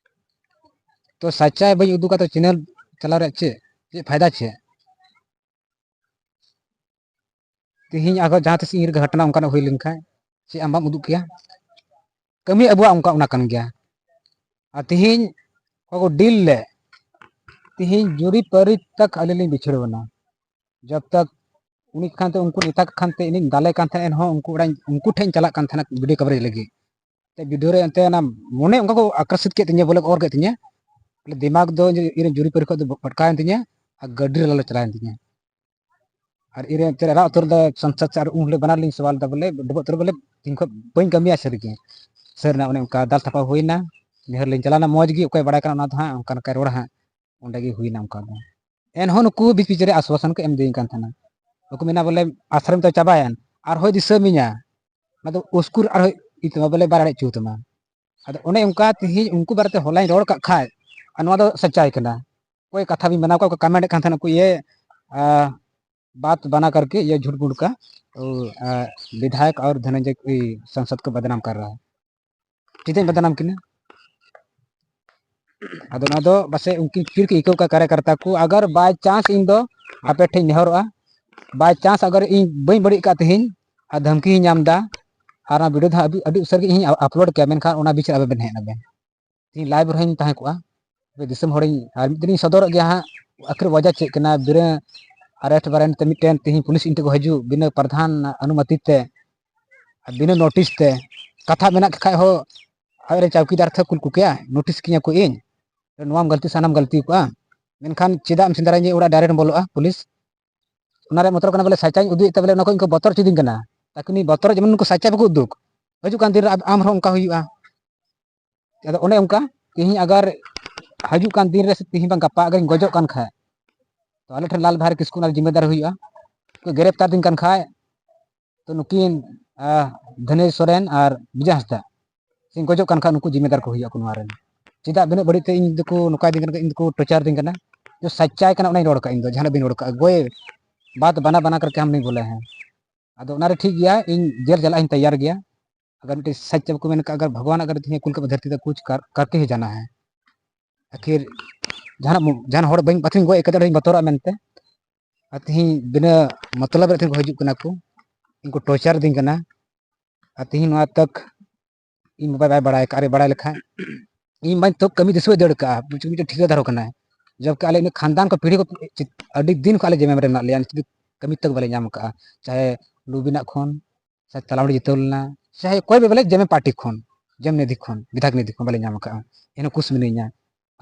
ᱛᱚ ᱥᱟᱪᱟᱭ ᱵᱟᱹᱧ ᱩᱫᱩᱜᱟ, ᱛᱚ ᱪᱮᱱᱮᱞ ᱪᱟᱞᱟᱣ ᱨᱮᱭᱟᱜ ᱪᱮᱫ, ᱪᱮᱫ ᱯᱷᱟᱭᱫᱟ ᱪᱮᱫ? ᱛᱤᱦᱤᱧ ᱟᱨᱦᱚᱸ ᱡᱟᱦᱟᱸ ᱛᱤᱥ ᱤᱧ ᱨᱮ ᱜᱷᱚᱴᱚᱱᱟ ᱚᱱᱠᱟᱱᱟᱜ ᱦᱩᱭ ᱞᱮᱱᱠᱷᱟᱱ, ᱪᱮᱫ ᱟᱢ ᱵᱟᱢ ᱩᱫᱩᱜ ᱠᱮᱭᱟ? ᱠᱟᱹᱢᱤ ᱟᱵᱚᱣᱟᱜ ᱚᱱᱠᱟ, ᱚᱱᱟ ᱠᱟᱱ ᱜᱮᱭᱟ᱾ ᱟᱨ ᱛᱤᱦᱤᱧ ᱚᱠᱚᱭ ᱠᱚ ᱰᱤᱞ ᱞᱮᱫ, ᱛᱤᱦᱤᱧ ᱡᱩᱨᱤ ᱯᱟᱹᱨᱤ ᱛᱟᱠ ᱟᱹᱞᱤᱧ ᱞᱤᱧ ᱵᱤᱪᱷᱟᱹᱲ ᱵᱮᱱᱟ᱾ ᱡᱚᱵ ᱛᱟᱠ ᱩᱱᱤ ᱠᱷᱟᱱ ᱛᱮ, ᱩᱱᱠᱩ ᱱᱮᱛᱟ ᱠᱷᱟᱱ ᱛᱮ, ᱤᱧᱤᱧ ᱫᱟᱞᱮ ᱠᱟᱱ ᱛᱟᱦᱮᱸᱱ, ᱮᱱᱦᱚᱸ ᱩᱱᱠᱩ ᱚᱲᱟᱜ, ᱩᱱᱠᱩ ᱴᱷᱮᱱ ᱤᱧ ᱪᱟᱞᱟᱜ ᱠᱟᱱ ᱛᱟᱦᱮᱸᱱᱟ ᱵᱷᱤᱰᱤᱭᱳ ᱠᱚᱵᱷᱟᱨᱮᱡᱽ ᱞᱟᱹᱜᱤᱫ᱾ ᱛᱮ ᱵᱷᱤᱰᱤᱭᱳ ᱨᱮ ᱮᱱᱛᱮ ᱚᱱᱟ ᱢᱚᱱᱮ ᱚᱱᱠᱟ ᱠᱚ ᱟᱠᱨᱥᱤᱛ ᱠᱮᱫ ᱛᱤᱧᱟᱹ, ᱵᱚᱞᱮ ᱠᱚ ᱚᱨ ᱠᱮᱫ ᱛᱤᱧᱟᱹ, ᱵᱚᱞᱮ ᱫᱤᱢᱟᱜᱽ ᱫᱚ ᱤᱧ ᱨᱮᱱ ᱡᱩᱨᱤ ᱯᱟᱹᱨᱤ ᱠᱷᱚᱱ ᱫᱚ ᱵᱷᱚᱴᱠᱟᱣᱮᱱ ᱛᱤᱧᱟᱹ ᱟᱨ ᱜᱟᱹᱰᱤ ᱨᱮ ᱞᱟᱞᱚ ᱪᱟᱞᱟᱣᱮᱱ ᱛᱤᱧᱟᱹ᱾ ᱟᱨ ᱤᱧ ᱨᱮᱱ ᱮᱱᱛᱮ ᱨᱟᱜ ᱩᱛᱟᱹᱨ ᱫᱚ ᱥᱚᱝᱥᱚᱫ ᱥᱮ, ᱟᱨ ᱩᱱ ᱦᱤᱞᱳᱜ ᱵᱟᱱᱟᱨ ᱞᱤᱧ ᱥᱚᱣᱟᱞ ᱮᱫᱟ, ᱵᱚᱞᱮ ᱰᱚᱵᱚᱜ ᱩᱛᱟᱹᱨ, ᱵᱚᱞᱮ ᱛᱤᱦᱤᱧ ᱠᱷᱚᱱ ᱵᱟᱹᱧ ᱠᱟᱹᱢᱤᱭᱟ ᱥᱟᱹᱨᱤ ᱜᱮ᱾ ᱥᱟᱹᱨᱤᱱᱟᱜ ᱚᱱᱮ ᱚᱱᱠᱟ ᱫᱟᱞ ᱛᱷᱟᱯᱟᱣ ᱦᱩᱭᱱᱟ, ᱱᱟᱹᱭᱦᱟᱹᱨ ᱞᱤᱧ ᱪᱟᱞᱟᱣᱱᱟ, ᱢᱚᱡᱽ ᱜᱮ ᱚᱠᱚᱭ ᱵᱟᱲᱟᱭ ᱠᱟᱱᱟ ᱚᱱᱟ ᱫᱚ ᱦᱟᱸᱜ, ᱚᱱᱠᱟ ᱱᱚᱝᱠᱟᱭ ᱨᱚᱲᱟ ᱦᱟᱸᱜ, ᱚᱸᱰᱮ ᱜᱮ ᱦᱩᱭᱱᱟ ᱚᱱᱠᱟ ᱫᱚ᱾ ᱮᱱᱦᱚᱸ ᱱᱩᱠᱩ ᱵᱤᱪ ᱵᱤᱪ ᱨᱮ ᱟᱥᱣᱟᱥᱚᱱ ᱠᱚ ᱮᱢ ᱤᱫᱤᱧ ᱠᱟᱱ ᱛᱟᱦᱮᱱᱟ, ᱵᱟᱠᱚ ᱢᱮᱱᱟ ᱵᱚᱞᱮ ᱟᱥᱨᱚᱢ ᱫᱚ ᱪᱟᱵᱟᱭᱮᱱ, ᱟᱨᱦᱚᱸᱭ ᱫᱤᱥᱟᱹ ᱢᱮᱭᱟ, ᱚᱱᱟ ᱫᱚ ᱩᱥᱠᱩᱨ ᱟᱨᱦᱚᱸ ᱤᱭᱟᱹ ᱛᱟᱢᱟ, ᱵᱚᱞᱮ ᱵᱟᱭ ᱨᱟᱲᱮᱡ ᱦᱚᱪᱚ ᱛᱟᱢᱟ᱾ ᱟᱫᱚ ᱚᱱᱮ ᱚᱱᱠᱟ ᱛᱮᱦᱮᱧ ᱩᱱᱠᱩ ᱵᱟᱨᱮᱛᱮ ᱦᱚᱞᱟᱧ ᱨᱚᱲ ᱠᱟᱜ ᱠᱷᱟᱡ, ᱟᱨ ᱱᱚᱣᱟ ᱫᱚ ᱥᱟᱪᱟᱭ ᱠᱟᱱᱟ, ᱚᱠᱚᱭ ᱠᱟᱛᱷᱟ ᱵᱤᱱ ᱵᱮᱱᱟᱣ ᱠᱟᱜ, ᱠᱚ ᱠᱚᱢᱮᱱᱴ ᱮᱫ ᱠᱟᱱ ᱛᱟᱦᱮᱱᱟ ᱠᱚ, ᱤᱭᱟᱹ, ᱟ, ᱵᱟᱛ ᱵᱟᱱᱟ ᱠᱟᱨᱠᱮ ᱤᱭᱟᱹ ᱡᱷᱩᱴ ᱢᱩᱴ ᱠᱟ, ᱛᱚ, ᱟ, ᱵᱤᱫᱷᱟᱭᱚᱠ ᱟᱨ ᱫᱷᱚᱱᱚᱱᱡᱚᱭ ᱠᱚ, ᱤ, ᱥᱟᱝᱥᱚᱫ ᱠᱚ ᱵᱟᱫᱱᱟᱢ ᱠᱟᱨ ᱨᱟᱦᱟ ᱦᱟᱭ᱾ ᱪᱮᱫᱟᱜ ᱤᱧ ᱵᱟᱫᱱᱟᱢ ᱠᱤᱱᱟ? ᱟᱫᱚ ᱱᱚᱣᱟ ᱫᱚ ᱯᱟᱥᱮᱡ ᱩᱱᱠᱤᱱ ᱪᱤᱲ ᱠᱤᱱ ᱟᱹᱭᱠᱟᱹᱣ ᱠᱟᱜ ᱠᱟᱨᱭᱟᱠᱟᱨᱛᱟ ᱠᱚ᱾ ᱟᱜᱟᱨ by chance ᱤᱧ ᱫᱚ ᱟᱯᱮ ᱴᱷᱮᱱ ᱤᱧ ᱱᱮᱦᱚᱨᱚᱜᱼᱟ, by chance ᱟᱜᱟᱨ ᱤᱧ ᱵᱟᱹᱧ ᱵᱟᱹᱲᱤᱡ ᱠᱟᱜ ᱛᱮᱦᱮᱧ ᱟᱨ ᱫᱷᱟᱢᱠᱤ ᱦᱚᱸᱧ ᱧᱟᱢ ᱮᱫᱟ, ᱟᱨ ᱚᱱᱟ ᱵᱷᱤᱰᱤᱭᱳ ᱫᱚ ᱦᱟᱸᱜ ᱟᱹᱰᱤ, ᱟᱹᱰᱤ ᱩᱥᱟᱹᱨᱟ ᱜᱮ ᱤᱧ ᱟᱯᱞᱳᱰ ᱠᱮᱭᱟ, ᱢᱮᱱᱠᱷᱟᱱ ᱚᱱᱟ ᱵᱤᱪ ᱨᱮ ᱟᱵᱮᱱ ᱵᱮᱱ ᱦᱮᱡ ᱮᱱᱟ ᱵᱮᱱ᱾ ᱛᱮᱦᱮᱧ ᱞᱟᱭᱤᱵᱷ ᱨᱮᱦᱚᱸᱧ ᱛᱟᱦᱮᱸ ᱠᱚᱜᱼᱟ, ᱛᱚᱵᱮ ᱫᱤᱥᱚᱢ ᱦᱚᱲᱤᱧ ᱟᱨ ᱢᱤᱫ ᱫᱤᱱᱤᱧ ᱥᱚᱫᱚᱨᱚᱜ ᱜᱮᱭᱟ ᱦᱟᱸᱜ, ᱟᱹᱠᱷᱤᱨ ᱚᱡᱮ ᱪᱮᱫ ᱠᱟᱱᱟ, ᱵᱤᱱᱟᱹ arrest warrant ᱛᱮ ᱢᱤᱫᱴᱮᱱ ᱛᱮᱦᱮᱧ ᱯᱩᱞᱤᱥ ᱤᱧ ᱴᱷᱮᱱ ᱠᱚ ᱦᱤᱡᱩᱜ ᱵᱤᱱᱟᱹ ᱯᱨᱚᱫᱷᱟᱱ ᱚᱱᱩᱢᱚᱛᱤ ᱛᱮ, ᱟᱨ ᱵᱤᱱᱟᱹ ᱱᱳᱴᱤᱥ ᱛᱮ᱾ ᱠᱟᱛᱷᱟ ᱢᱮᱱᱟᱜ ᱠᱷᱟᱡ ᱦᱚᱸ ᱟᱡᱨᱮᱱ ᱪᱟᱣᱠᱤᱫᱟᱨ ᱴᱷᱮᱱ ᱠᱩᱞ ᱠᱚ ᱠᱮᱭᱟ, ᱱᱳᱴᱤᱥ ᱠᱤᱧᱟ ᱠᱚ ᱤᱧ, ᱱᱚᱣᱟᱢ ᱜᱟᱹᱞᱛᱤ ᱥᱟᱱᱟᱢ ᱜᱟᱹᱞᱛᱤ ᱠᱚᱜᱼᱟ᱾ ᱢᱮᱱᱠᱷᱟᱱ ᱪᱮᱫᱟᱜ ᱮᱢ ᱥᱮᱸᱫᱽᱨᱟᱧᱟ ᱚᱲᱟᱜ direct ᱮᱢ ᱵᱚᱞᱚᱜᱼᱟ ᱯᱩᱞᱤᱥ? ᱚᱱᱟ ᱨᱮᱭᱟᱜ ᱢᱚᱛᱞᱚᱵ ᱠᱟᱱᱟ ᱵᱚᱞᱮ ᱥᱟᱪᱟᱧ ᱩᱫᱩᱜ ᱮᱫ ᱛᱮ ᱵᱚᱞᱮ ᱱᱩᱠᱩ ᱤᱧ ᱠᱚ ᱵᱚᱛᱚᱨ ᱦᱚᱪᱚᱫᱤᱧ ᱠᱟᱱᱟ, ᱛᱟᱠᱤ ᱱᱩᱭ ᱵᱚᱛᱚᱨ ᱡᱮᱢᱚᱱ ᱱᱩᱠᱩ ᱥᱟᱪᱟ ᱵᱟᱠᱚ ᱩᱫᱩᱜ᱾ ᱦᱤᱡᱩᱜ ᱠᱟᱱ ᱫᱤᱱ ᱨᱮ ᱟᱢ, ᱟᱢ ᱨᱮᱦᱚᱸ ᱚᱱᱠᱟ ᱦᱩᱭᱩᱜᱼᱟ᱾ ᱟᱫᱚ ᱚᱱᱮ ᱚᱱᱠᱟ ᱛᱮᱦᱮᱧ ᱟᱜᱟᱨ ᱦᱤᱡᱩᱜ ᱠᱟᱱ ᱫᱤᱱ ᱨᱮ ᱥᱮ ᱛᱮᱦᱮᱧ ᱵᱟᱝ ᱜᱟᱯᱟ ᱟᱜᱟᱨᱤᱧ ᱜᱚᱡᱚᱜ ᱠᱟᱱ ᱠᱷᱟᱡ, ᱛᱚ ᱟᱞᱮ ᱴᱷᱮᱱ ᱞᱟᱞ ᱵᱷᱟᱭ ᱠᱤᱥᱠᱩ ᱚᱱᱟ ᱡᱤᱢᱢᱮᱫᱟᱨ ᱦᱩᱭᱩᱜᱼᱟ᱾ ᱠᱚ ᱜᱨᱮᱯᱛᱟᱨ ᱫᱤᱧ ᱠᱟᱱ ᱠᱷᱟᱡ, ᱛᱚ ᱱᱩᱠᱤᱱ, ᱟᱦ, ᱫᱷᱚᱱᱮᱥ ᱥᱚᱨᱮᱱ ᱟᱨ ᱵᱤᱡᱚᱭ ᱦᱟᱸᱥᱫᱟ ᱥᱮᱧ ᱜᱚᱡᱚᱜ ᱠᱟᱱ ᱠᱷᱟᱡ, ᱱᱩᱠᱩ ᱡᱤᱢᱢᱮᱫᱟᱨ ᱠᱚ ᱦᱩᱭᱩᱜᱼᱟ ᱠᱚ ᱱᱚᱣᱟ ᱨᱮᱱ᱾ ᱪᱮᱫᱟᱜ ᱵᱤᱱᱟᱹ ᱵᱟᱹᱲᱤᱡ ᱛᱮ ᱤᱧ ᱫᱚᱠᱚ ᱱᱚᱝᱠᱟᱭ ᱫᱤᱧ ᱠᱟᱱᱟ, ᱤᱧ ᱫᱚᱠᱚ ᱴᱚᱨᱪᱟᱨ ᱫᱤᱧ ᱠᱟᱱᱟ? ᱡᱮ ᱥᱟᱪᱪᱟᱭ ᱠᱟᱱᱟ ᱚᱱᱟᱧ ᱨᱚᱲ ᱠᱟᱜᱼᱟ, ᱤᱧ ᱫᱚ ᱡᱟᱦᱟᱱᱟᱜ ᱵᱟᱹᱧ ᱨᱚᱲ ᱠᱟᱜᱼᱟ᱾ ᱜᱚᱭ ᱵᱟᱛ ᱵᱟᱱᱟ ᱵᱟᱱᱟ ᱠᱟᱨᱠᱮ ᱦᱟᱢ ᱱᱟᱦᱤᱸ ᱵᱳᱞᱟ ᱦᱮᱸ᱾ ᱟᱫᱚ ᱚᱱᱟᱨᱮ ᱴᱷᱤᱠ ᱜᱮᱭᱟ, ᱤᱧ ᱡᱮᱞ ᱪᱟᱞᱟᱜ ᱤᱧ ᱛᱮᱭᱟᱨ ᱜᱮᱭᱟ᱾ ᱟᱜᱟᱨ ᱢᱤᱫᱴᱮᱡ ᱥᱟᱪ ᱪᱮᱫ ᱠᱚ ᱢᱮᱱ ᱠᱟᱜ, ᱟᱜᱟᱨ ᱵᱷᱟᱜᱽᱣᱟᱱ ᱟᱜᱟᱨ ᱛᱤᱧᱟ ᱠᱩᱪ ᱠᱟᱨ, ᱠᱟᱨᱠᱮ ᱦᱤ ᱡᱟᱱᱟ ᱦᱮ, ᱟᱠᱷᱤᱨ ᱡᱟᱦᱟᱱᱟᱜ ᱢᱚ-, ᱡᱟᱦᱟᱱ ᱦᱚᱲ ᱵᱟᱹᱧ, ᱵᱟᱹᱧ ᱜᱚᱡ ᱟᱹᱭᱠᱟᱹᱣ ᱫᱟᱲᱮᱭᱟᱜᱼᱟ, ᱤᱧ ᱵᱚᱛᱚᱨᱚᱜᱼᱟ ᱢᱮᱱᱛᱮ᱾ ᱟᱨ ᱛᱤᱦᱤᱧ ᱵᱤᱱᱟᱹ ᱢᱚᱛᱞᱚᱵ ᱨᱮ ᱛᱤᱦᱤᱧ ᱠᱚ ᱦᱤᱡᱩᱜ ᱠᱟᱱᱟ ᱠᱚ, ᱤᱧ ᱠᱚ ᱴᱚᱨᱪᱟᱨ ᱫᱤᱧ ᱠᱟᱱᱟ᱾ ᱟᱨ ᱛᱤᱦᱤᱧ ᱱᱚᱣᱟ ᱛᱟᱠ ᱤᱧ ᱵᱟᱵᱟᱭ ᱵᱟᱭ ᱵᱟᱲᱟᱭ ᱠᱟᱜᱼᱟ, ᱟᱨᱮ ᱵᱟᱲᱟᱭ ᱞᱮᱠᱷᱟᱡ ᱤᱧ ᱵᱟᱹᱧ ᱛᱚ ᱠᱟᱹᱢᱤ ᱫᱤᱥᱟᱹ ᱫᱟᱹᱲ ᱠᱟᱜᱼᱟ, ᱢᱤᱫᱴᱮᱱ ᱴᱷᱤᱠᱟᱹᱫᱟᱨ ᱦᱚᱸ ᱠᱟᱱᱟᱭ᱾ ᱡᱚᱵᱠᱤ ᱟᱞᱮ ᱤᱱᱟᱹ ᱠᱷᱟᱱᱫᱟᱱ ᱠᱚ ᱯᱤᱲᱦᱤ ᱠᱚ ᱪᱮᱫ ᱟᱹᱰᱤ ᱫᱤᱱ ᱠᱷᱚᱱ ᱟᱞᱮ ᱡᱮᱢᱮᱢ ᱨᱮ ᱢᱮᱱᱟᱜ ᱞᱮᱭᱟ, ᱱᱤᱛ ᱫᱷᱟᱹᱵᱤᱡ ᱠᱟᱹᱢᱤ ᱛᱟᱠ ᱵᱟᱞᱮ ᱧᱟᱢ ᱠᱟᱜᱼᱟ᱾ ᱪᱟᱦᱮ ᱞᱩᱵᱤᱱᱟᱜ ᱠᱷᱚᱱ, ᱥᱮ ᱛᱟᱞᱟᱢᱟᱹᱲᱤ ᱡᱤᱛᱟᱹᱣ ᱞᱮᱱᱟ, ᱪᱟᱦᱮ ᱚᱠᱚᱭ ᱵᱤ ᱵᱚᱞᱮ ᱡᱮᱢᱮ ᱯᱟᱨᱴᱤ ᱠᱷᱚᱱ, ᱡᱮᱢ ᱱᱤᱫᱷᱤ ᱠᱷᱚᱱ, ᱵᱤᱫᱷᱟᱭᱚᱠ ᱱᱤᱫᱷᱤ ᱠᱷᱚᱱ ᱵᱟᱞᱮ ᱧᱟᱢ ᱠᱟᱜᱼᱟ᱾ ᱮᱱᱦᱚᱸ ᱠᱩᱥ ᱢᱤᱱᱟᱹᱧᱟ,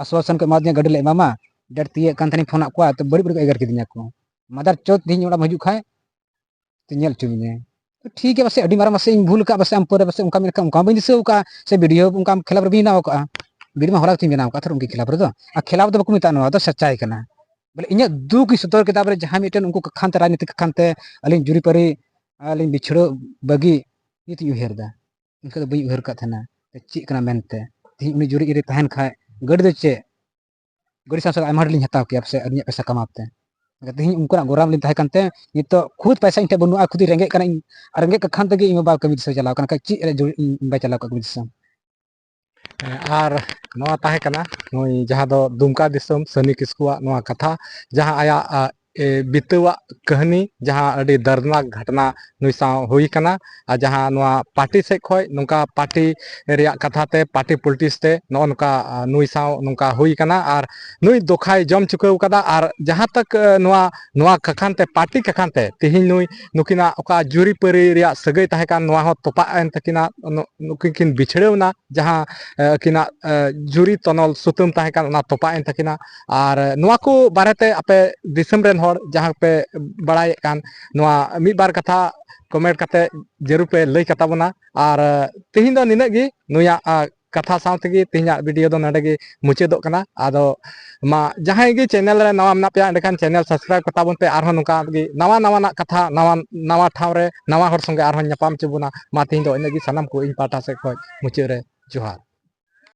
ᱟᱥᱣᱟᱥᱚᱱ ᱠᱚ ᱮᱢᱟᱫᱤᱧᱟ, ᱜᱟᱹᱰᱤ ᱞᱮ ᱮᱢᱟᱢᱟ, ᱰᱮᱴ ᱛᱤᱭᱟᱹᱜ ᱠᱟᱱ ᱛᱟᱦᱮᱱᱤᱧ ᱯᱷᱳᱱᱟᱫ ᱠᱚᱣᱟ, ᱛᱚ ᱵᱟᱹᱲᱤᱡ ᱵᱟᱹᱲᱤᱡ ᱠᱚ ᱮᱜᱮᱨ ᱠᱤᱫᱤᱧᱟ ᱠᱚ, ᱢᱟᱫᱟᱨ ᱪᱳᱫ ᱛᱮᱦᱮᱧ ᱚᱲᱟᱜ ᱮᱢ ᱦᱤᱡᱩᱜ ᱠᱷᱟᱡ ᱛᱚ ᱧᱮᱞ ᱦᱚᱪᱚ ᱢᱮᱧᱟ᱾ ᱛᱚ ᱴᱷᱤᱠ ᱜᱮᱭᱟ, ᱯᱟᱥᱮᱡ ᱟᱹᱰᱤ ᱢᱟᱨᱟᱝ ᱯᱟᱥᱮᱡ ᱤᱧ ᱵᱷᱩᱞ ᱠᱟᱜ, ᱯᱟᱥᱮᱡ ᱟᱢ ᱯᱚᱨᱮ ᱯᱟᱥᱮᱡ ᱚᱱᱠᱟ ᱢᱮᱱ ᱠᱷᱟᱱ ᱚᱱᱠᱟ ᱵᱟᱹᱧ ᱫᱤᱥᱟᱹᱣ ᱠᱟᱜᱼᱟ, ᱥᱮ ᱵᱷᱤᱰᱤᱭᱳ ᱚᱱᱠᱟ ᱠᱷᱮᱞᱟᱯ ᱨᱮ ᱵᱟᱹᱧ ᱵᱮᱱᱟᱣ ᱠᱟᱜᱼᱟ᱾ ᱵᱷᱤᱰᱤᱭᱳ ᱢᱟ ᱦᱚᱞᱟ ᱜᱮᱛᱚᱧ ᱵᱮᱱᱟᱣ ᱠᱟᱜᱼᱟ, ᱛᱷᱚᱨ ᱩᱱᱠᱤ ᱠᱷᱮᱞᱟᱯ ᱨᱮᱫᱚ᱾ ᱟᱨ ᱠᱷᱮᱞᱟᱯ ᱫᱚ ᱵᱟᱠᱚ ᱢᱮᱛᱟᱜᱼᱟ, ᱱᱚᱣᱟ ᱫᱚ ᱥᱟᱪᱟᱭ ᱠᱟᱱᱟ᱾ ᱵᱚᱞᱮ ᱤᱧᱟᱹᱜ ᱫᱩᱠ ᱤᱧ ᱥᱚᱫᱚᱨ ᱠᱮᱫᱟ, ᱵᱚᱞᱮ ᱡᱟᱦᱟᱸ ᱢᱤᱫᱴᱮᱱ ᱩᱱᱠᱩ ᱠᱟᱠᱷᱟᱱ ᱛᱮ, ᱨᱟᱡᱽᱱᱤᱛᱤ ᱠᱟᱠᱷᱟᱱ ᱛᱮ ᱟᱹᱞᱤᱧ ᱡᱩᱨᱤᱯᱟᱹᱨᱤ, ᱟᱹᱞᱤᱧ ᱵᱤᱪᱷᱲᱟᱹ ᱵᱟᱹᱜᱤ ᱱᱤᱛ ᱤᱧ ᱩᱭᱦᱟᱹᱨ ᱮᱫᱟ᱾ ᱤᱱᱠᱟᱹ ᱫᱚ ᱵᱟᱹᱧ ᱩᱭᱦᱟᱹᱨ ᱠᱟᱫ ᱛᱟᱦᱮᱱᱟ᱾ ᱪᱮᱫ ᱠᱟᱱᱟ ᱢᱮᱱᱛᱮ ᱛᱮᱦᱮᱧ ᱩᱱᱤ ᱡᱩᱨᱤ ᱤᱧᱨᱮ ᱛᱟᱦᱮᱱ ᱠᱷᱟᱡ, ᱜᱟᱹᱰᱤ ᱫᱚ ᱪᱮᱫ? ᱜᱟᱹᱰᱤ ᱥᱟᱶ ᱥᱟᱶ ᱟᱭᱢᱟ ᱰᱷᱮᱨ ᱞᱤᱧ ᱦᱟᱛᱟᱣ ᱠᱮᱭᱟ ᱯᱟᱥᱮ ᱟᱹᱞᱤᱧᱟᱜ ᱯᱚᱭᱥᱟ ᱠᱟᱢᱟᱣ ᱛᱮ᱾ ᱛᱮᱦᱮᱧ ᱩᱱᱠᱩᱣᱟᱜ ᱜᱚᱨᱟᱢ ᱞᱤᱧ ᱛᱟᱦᱮᱸ ᱠᱟᱱᱛᱮ ᱱᱤᱛᱚᱜ ᱠᱷᱩᱫ ᱯᱚᱭᱥᱟ ᱤᱧ ᱴᱷᱮᱱ ᱵᱟᱹᱱᱩᱜᱼᱟ, ᱠᱷᱩᱫ ᱤᱧ ᱨᱮᱸᱜᱮᱡ ᱠᱟᱱᱟ, ᱤᱧ ᱟᱨ ᱨᱮᱸᱜᱮᱡ ᱠᱟᱜ ᱠᱷᱟᱱ ᱛᱮᱜᱮ ᱤᱧ ᱵᱟᱵᱟ ᱠᱟᱹᱢᱤ ᱫᱤᱥᱟᱹ ᱪᱟᱞᱟᱣ ᱠᱟᱱᱟ, ᱠᱷᱟᱡ ᱪᱮᱫ ᱨᱮ ᱡᱩᱲ-, ᱤᱧ ᱵᱟᱭ ᱪᱟᱞᱟᱣ ᱠᱟᱜ ᱠᱟᱹᱢᱤ ᱫᱤᱥᱟᱹ᱾ ᱟᱨ ᱱᱚᱣᱟ ᱛᱟᱦᱮᱸ ᱠᱟᱱᱟ ᱱᱩᱭ ᱡᱟᱦᱟᱸ ᱫᱚ ᱫᱩᱢᱠᱟ ᱫᱤᱥᱚᱢ ᱥᱟᱹᱱᱤ ᱠᱤᱥᱠᱩᱣᱟᱜ ᱱᱚᱣᱟ ᱠᱟᱛᱷᱟ, ᱡᱟᱦᱟᱸ ᱟᱭᱟᱜ, ᱟ, ᱮ, ᱵᱤᱛᱟᱹᱣᱟᱜ ᱠᱟᱹᱦᱱᱤ, ᱡᱟᱦᱟᱸ ᱟᱹᱰᱤ ᱫᱟᱨᱫᱽᱱᱟᱠ ᱜᱷᱟᱴᱱᱟ ᱱᱩᱭ ᱥᱟᱶ ᱦᱩᱭ ᱠᱟᱱᱟ᱾ ᱟᱨ ᱡᱟᱦᱟᱸ ᱱᱚᱣᱟ ᱯᱟᱨᱴᱤ ᱥᱮᱫ ᱠᱷᱚᱱ ᱱᱚᱝᱠᱟ ᱯᱟᱨᱴᱤ ᱨᱮᱭᱟᱜ ᱠᱟᱛᱷᱟ ᱛᱮ, ᱯᱟᱨᱴᱤ ᱯᱚᱞᱤᱴᱤᱠᱥ ᱛᱮ ᱱᱚᱜᱼᱚ ᱱᱚᱝᱠᱟ, ᱟ, ᱱᱩᱭ ᱥᱟᱶ ᱱᱚᱝᱠᱟ ᱦᱩᱭ ᱠᱟᱱᱟ᱾ ᱟᱨ ᱱᱩᱭ ᱫᱚᱠᱷᱟᱭ ᱡᱚᱢ ᱪᱩᱠᱟᱹᱣ ᱠᱟᱫᱟ᱾ ᱟᱨ ᱡᱟᱦᱟᱸ ᱛᱟᱠ, ᱟ, ᱱᱚᱣᱟ, ᱱᱚᱣᱟ ᱠᱟᱠᱷᱟᱱ ᱛᱮ, ᱯᱟᱨᱴᱤ ᱠᱟᱠᱷᱟᱱ ᱛᱮ ᱛᱮᱦᱮᱧ ᱱᱩᱭ, ᱱᱩᱠᱤᱱᱟᱜ ᱚᱠᱟ ᱡᱩᱨᱤᱯᱟᱹᱨᱤ ᱨᱮᱭᱟᱜ ᱥᱟᱹᱜᱟᱹᱭ ᱛᱟᱦᱮᱸ ᱠᱟᱱ, ᱱᱚᱣᱟ ᱦᱚᱸ ᱛᱚᱯᱟᱜ ᱮᱱ ᱛᱟᱹᱠᱤᱱᱟ᱾ ᱱᱩ-, ᱱᱩᱠᱤᱱ ᱠᱤᱱ ᱵᱤᱪᱷᱲᱟᱹᱣ ᱮᱱᱟ᱾ ᱡᱟᱦᱟᱸ, ᱮ, ᱟᱹᱠᱤᱱᱟᱜ, ᱮ, ᱡᱩᱨᱤ ᱛᱚᱱᱚᱞ ᱥᱩᱛᱟᱹᱢ ᱛᱟᱦᱮᱸ ᱠᱟᱱ, ᱚᱱᱟ ᱛᱚᱯᱟᱜ ᱮᱱ ᱛᱟᱹᱠᱤᱱᱟ᱾ ᱟᱨ, ᱮ, ᱱᱚᱣᱟ ᱠᱚ ᱵᱟᱨᱮᱛᱮ ᱟᱯᱮ ᱫᱤᱥᱚᱢ ᱨᱮᱱ ᱦᱚᱲ ᱡᱟᱦᱟᱸ ᱯᱮ ᱵᱟᱲᱟᱭᱮᱫ ᱠᱟᱱ, ᱱᱚᱣᱟ ᱢᱤᱫ ᱵᱟᱨ ᱠᱟᱛᱷᱟ ᱠᱚᱢᱮᱱᱴ ᱠᱟᱛᱮ ᱡᱟᱹᱨᱩᱲ ᱯᱮ ᱞᱟᱹᱭ ᱠᱟᱛᱟ ᱵᱚᱱᱟ᱾ ᱟᱨ, ᱮ, ᱛᱮᱦᱮᱧ ᱫᱚ ᱱᱤᱱᱟᱹᱜ ᱜᱮ᱾ ᱱᱩᱭᱟᱜ, ᱟ, ᱠᱟᱛᱷᱟ ᱥᱟᱶ ᱛᱮᱜᱮ ᱛᱮᱦᱮᱧᱟᱜ ᱵᱷᱤᱰᱤᱭᱳ ᱫᱚ ᱱᱚᱰᱮ ᱜᱮ ᱢᱩᱪᱟᱹᱫᱚᱜ ᱠᱟᱱᱟ᱾ ᱟᱫᱚ ᱢᱟ, ᱡᱟᱦᱟᱸᱭ ᱜᱮ ᱪᱮᱱᱮᱞ ᱨᱮ ᱱᱟᱣᱟ ᱢᱮᱱᱟᱜ ᱯᱮᱭᱟ, ᱮᱸᱰᱮᱠᱷᱟᱱ ᱪᱮᱱᱮᱞ ᱥᱟᱵᱥᱠᱨᱟᱭᱤᱵ ᱠᱟᱛᱟ ᱵᱚᱱ ᱯᱮ᱾ ᱟᱨᱦᱚᱸ ᱱᱚᱝᱠᱟ ᱜᱮ ᱱᱟᱣᱟ ᱱᱟᱣᱟᱱᱟᱜ ᱠᱟᱛᱷᱟ, ᱱᱟᱣᱟ, ᱱᱟᱣᱟ ᱴᱷᱟᱶ ᱨᱮ, ᱱᱟᱣᱟ ᱦᱚᱲ ᱥᱚᱸᱜᱮ ᱟᱨᱦᱚᱸ ᱧᱟᱯᱟᱢ ᱦᱚᱪᱚ ᱵᱚᱱᱟ᱾ ᱢᱟ, ᱛᱮᱦᱮᱧ ᱫᱚ ᱤᱱᱟᱹᱜ ᱜᱮ, ᱥᱟᱱᱟᱢ ᱠᱚ ᱤᱧ ᱯᱟᱦᱴᱟ ᱥᱮᱫ ᱠᱷᱚᱱ ᱢᱩᱪᱟᱹᱫ ᱨᱮ ᱡᱚᱦᱟᱨ᱾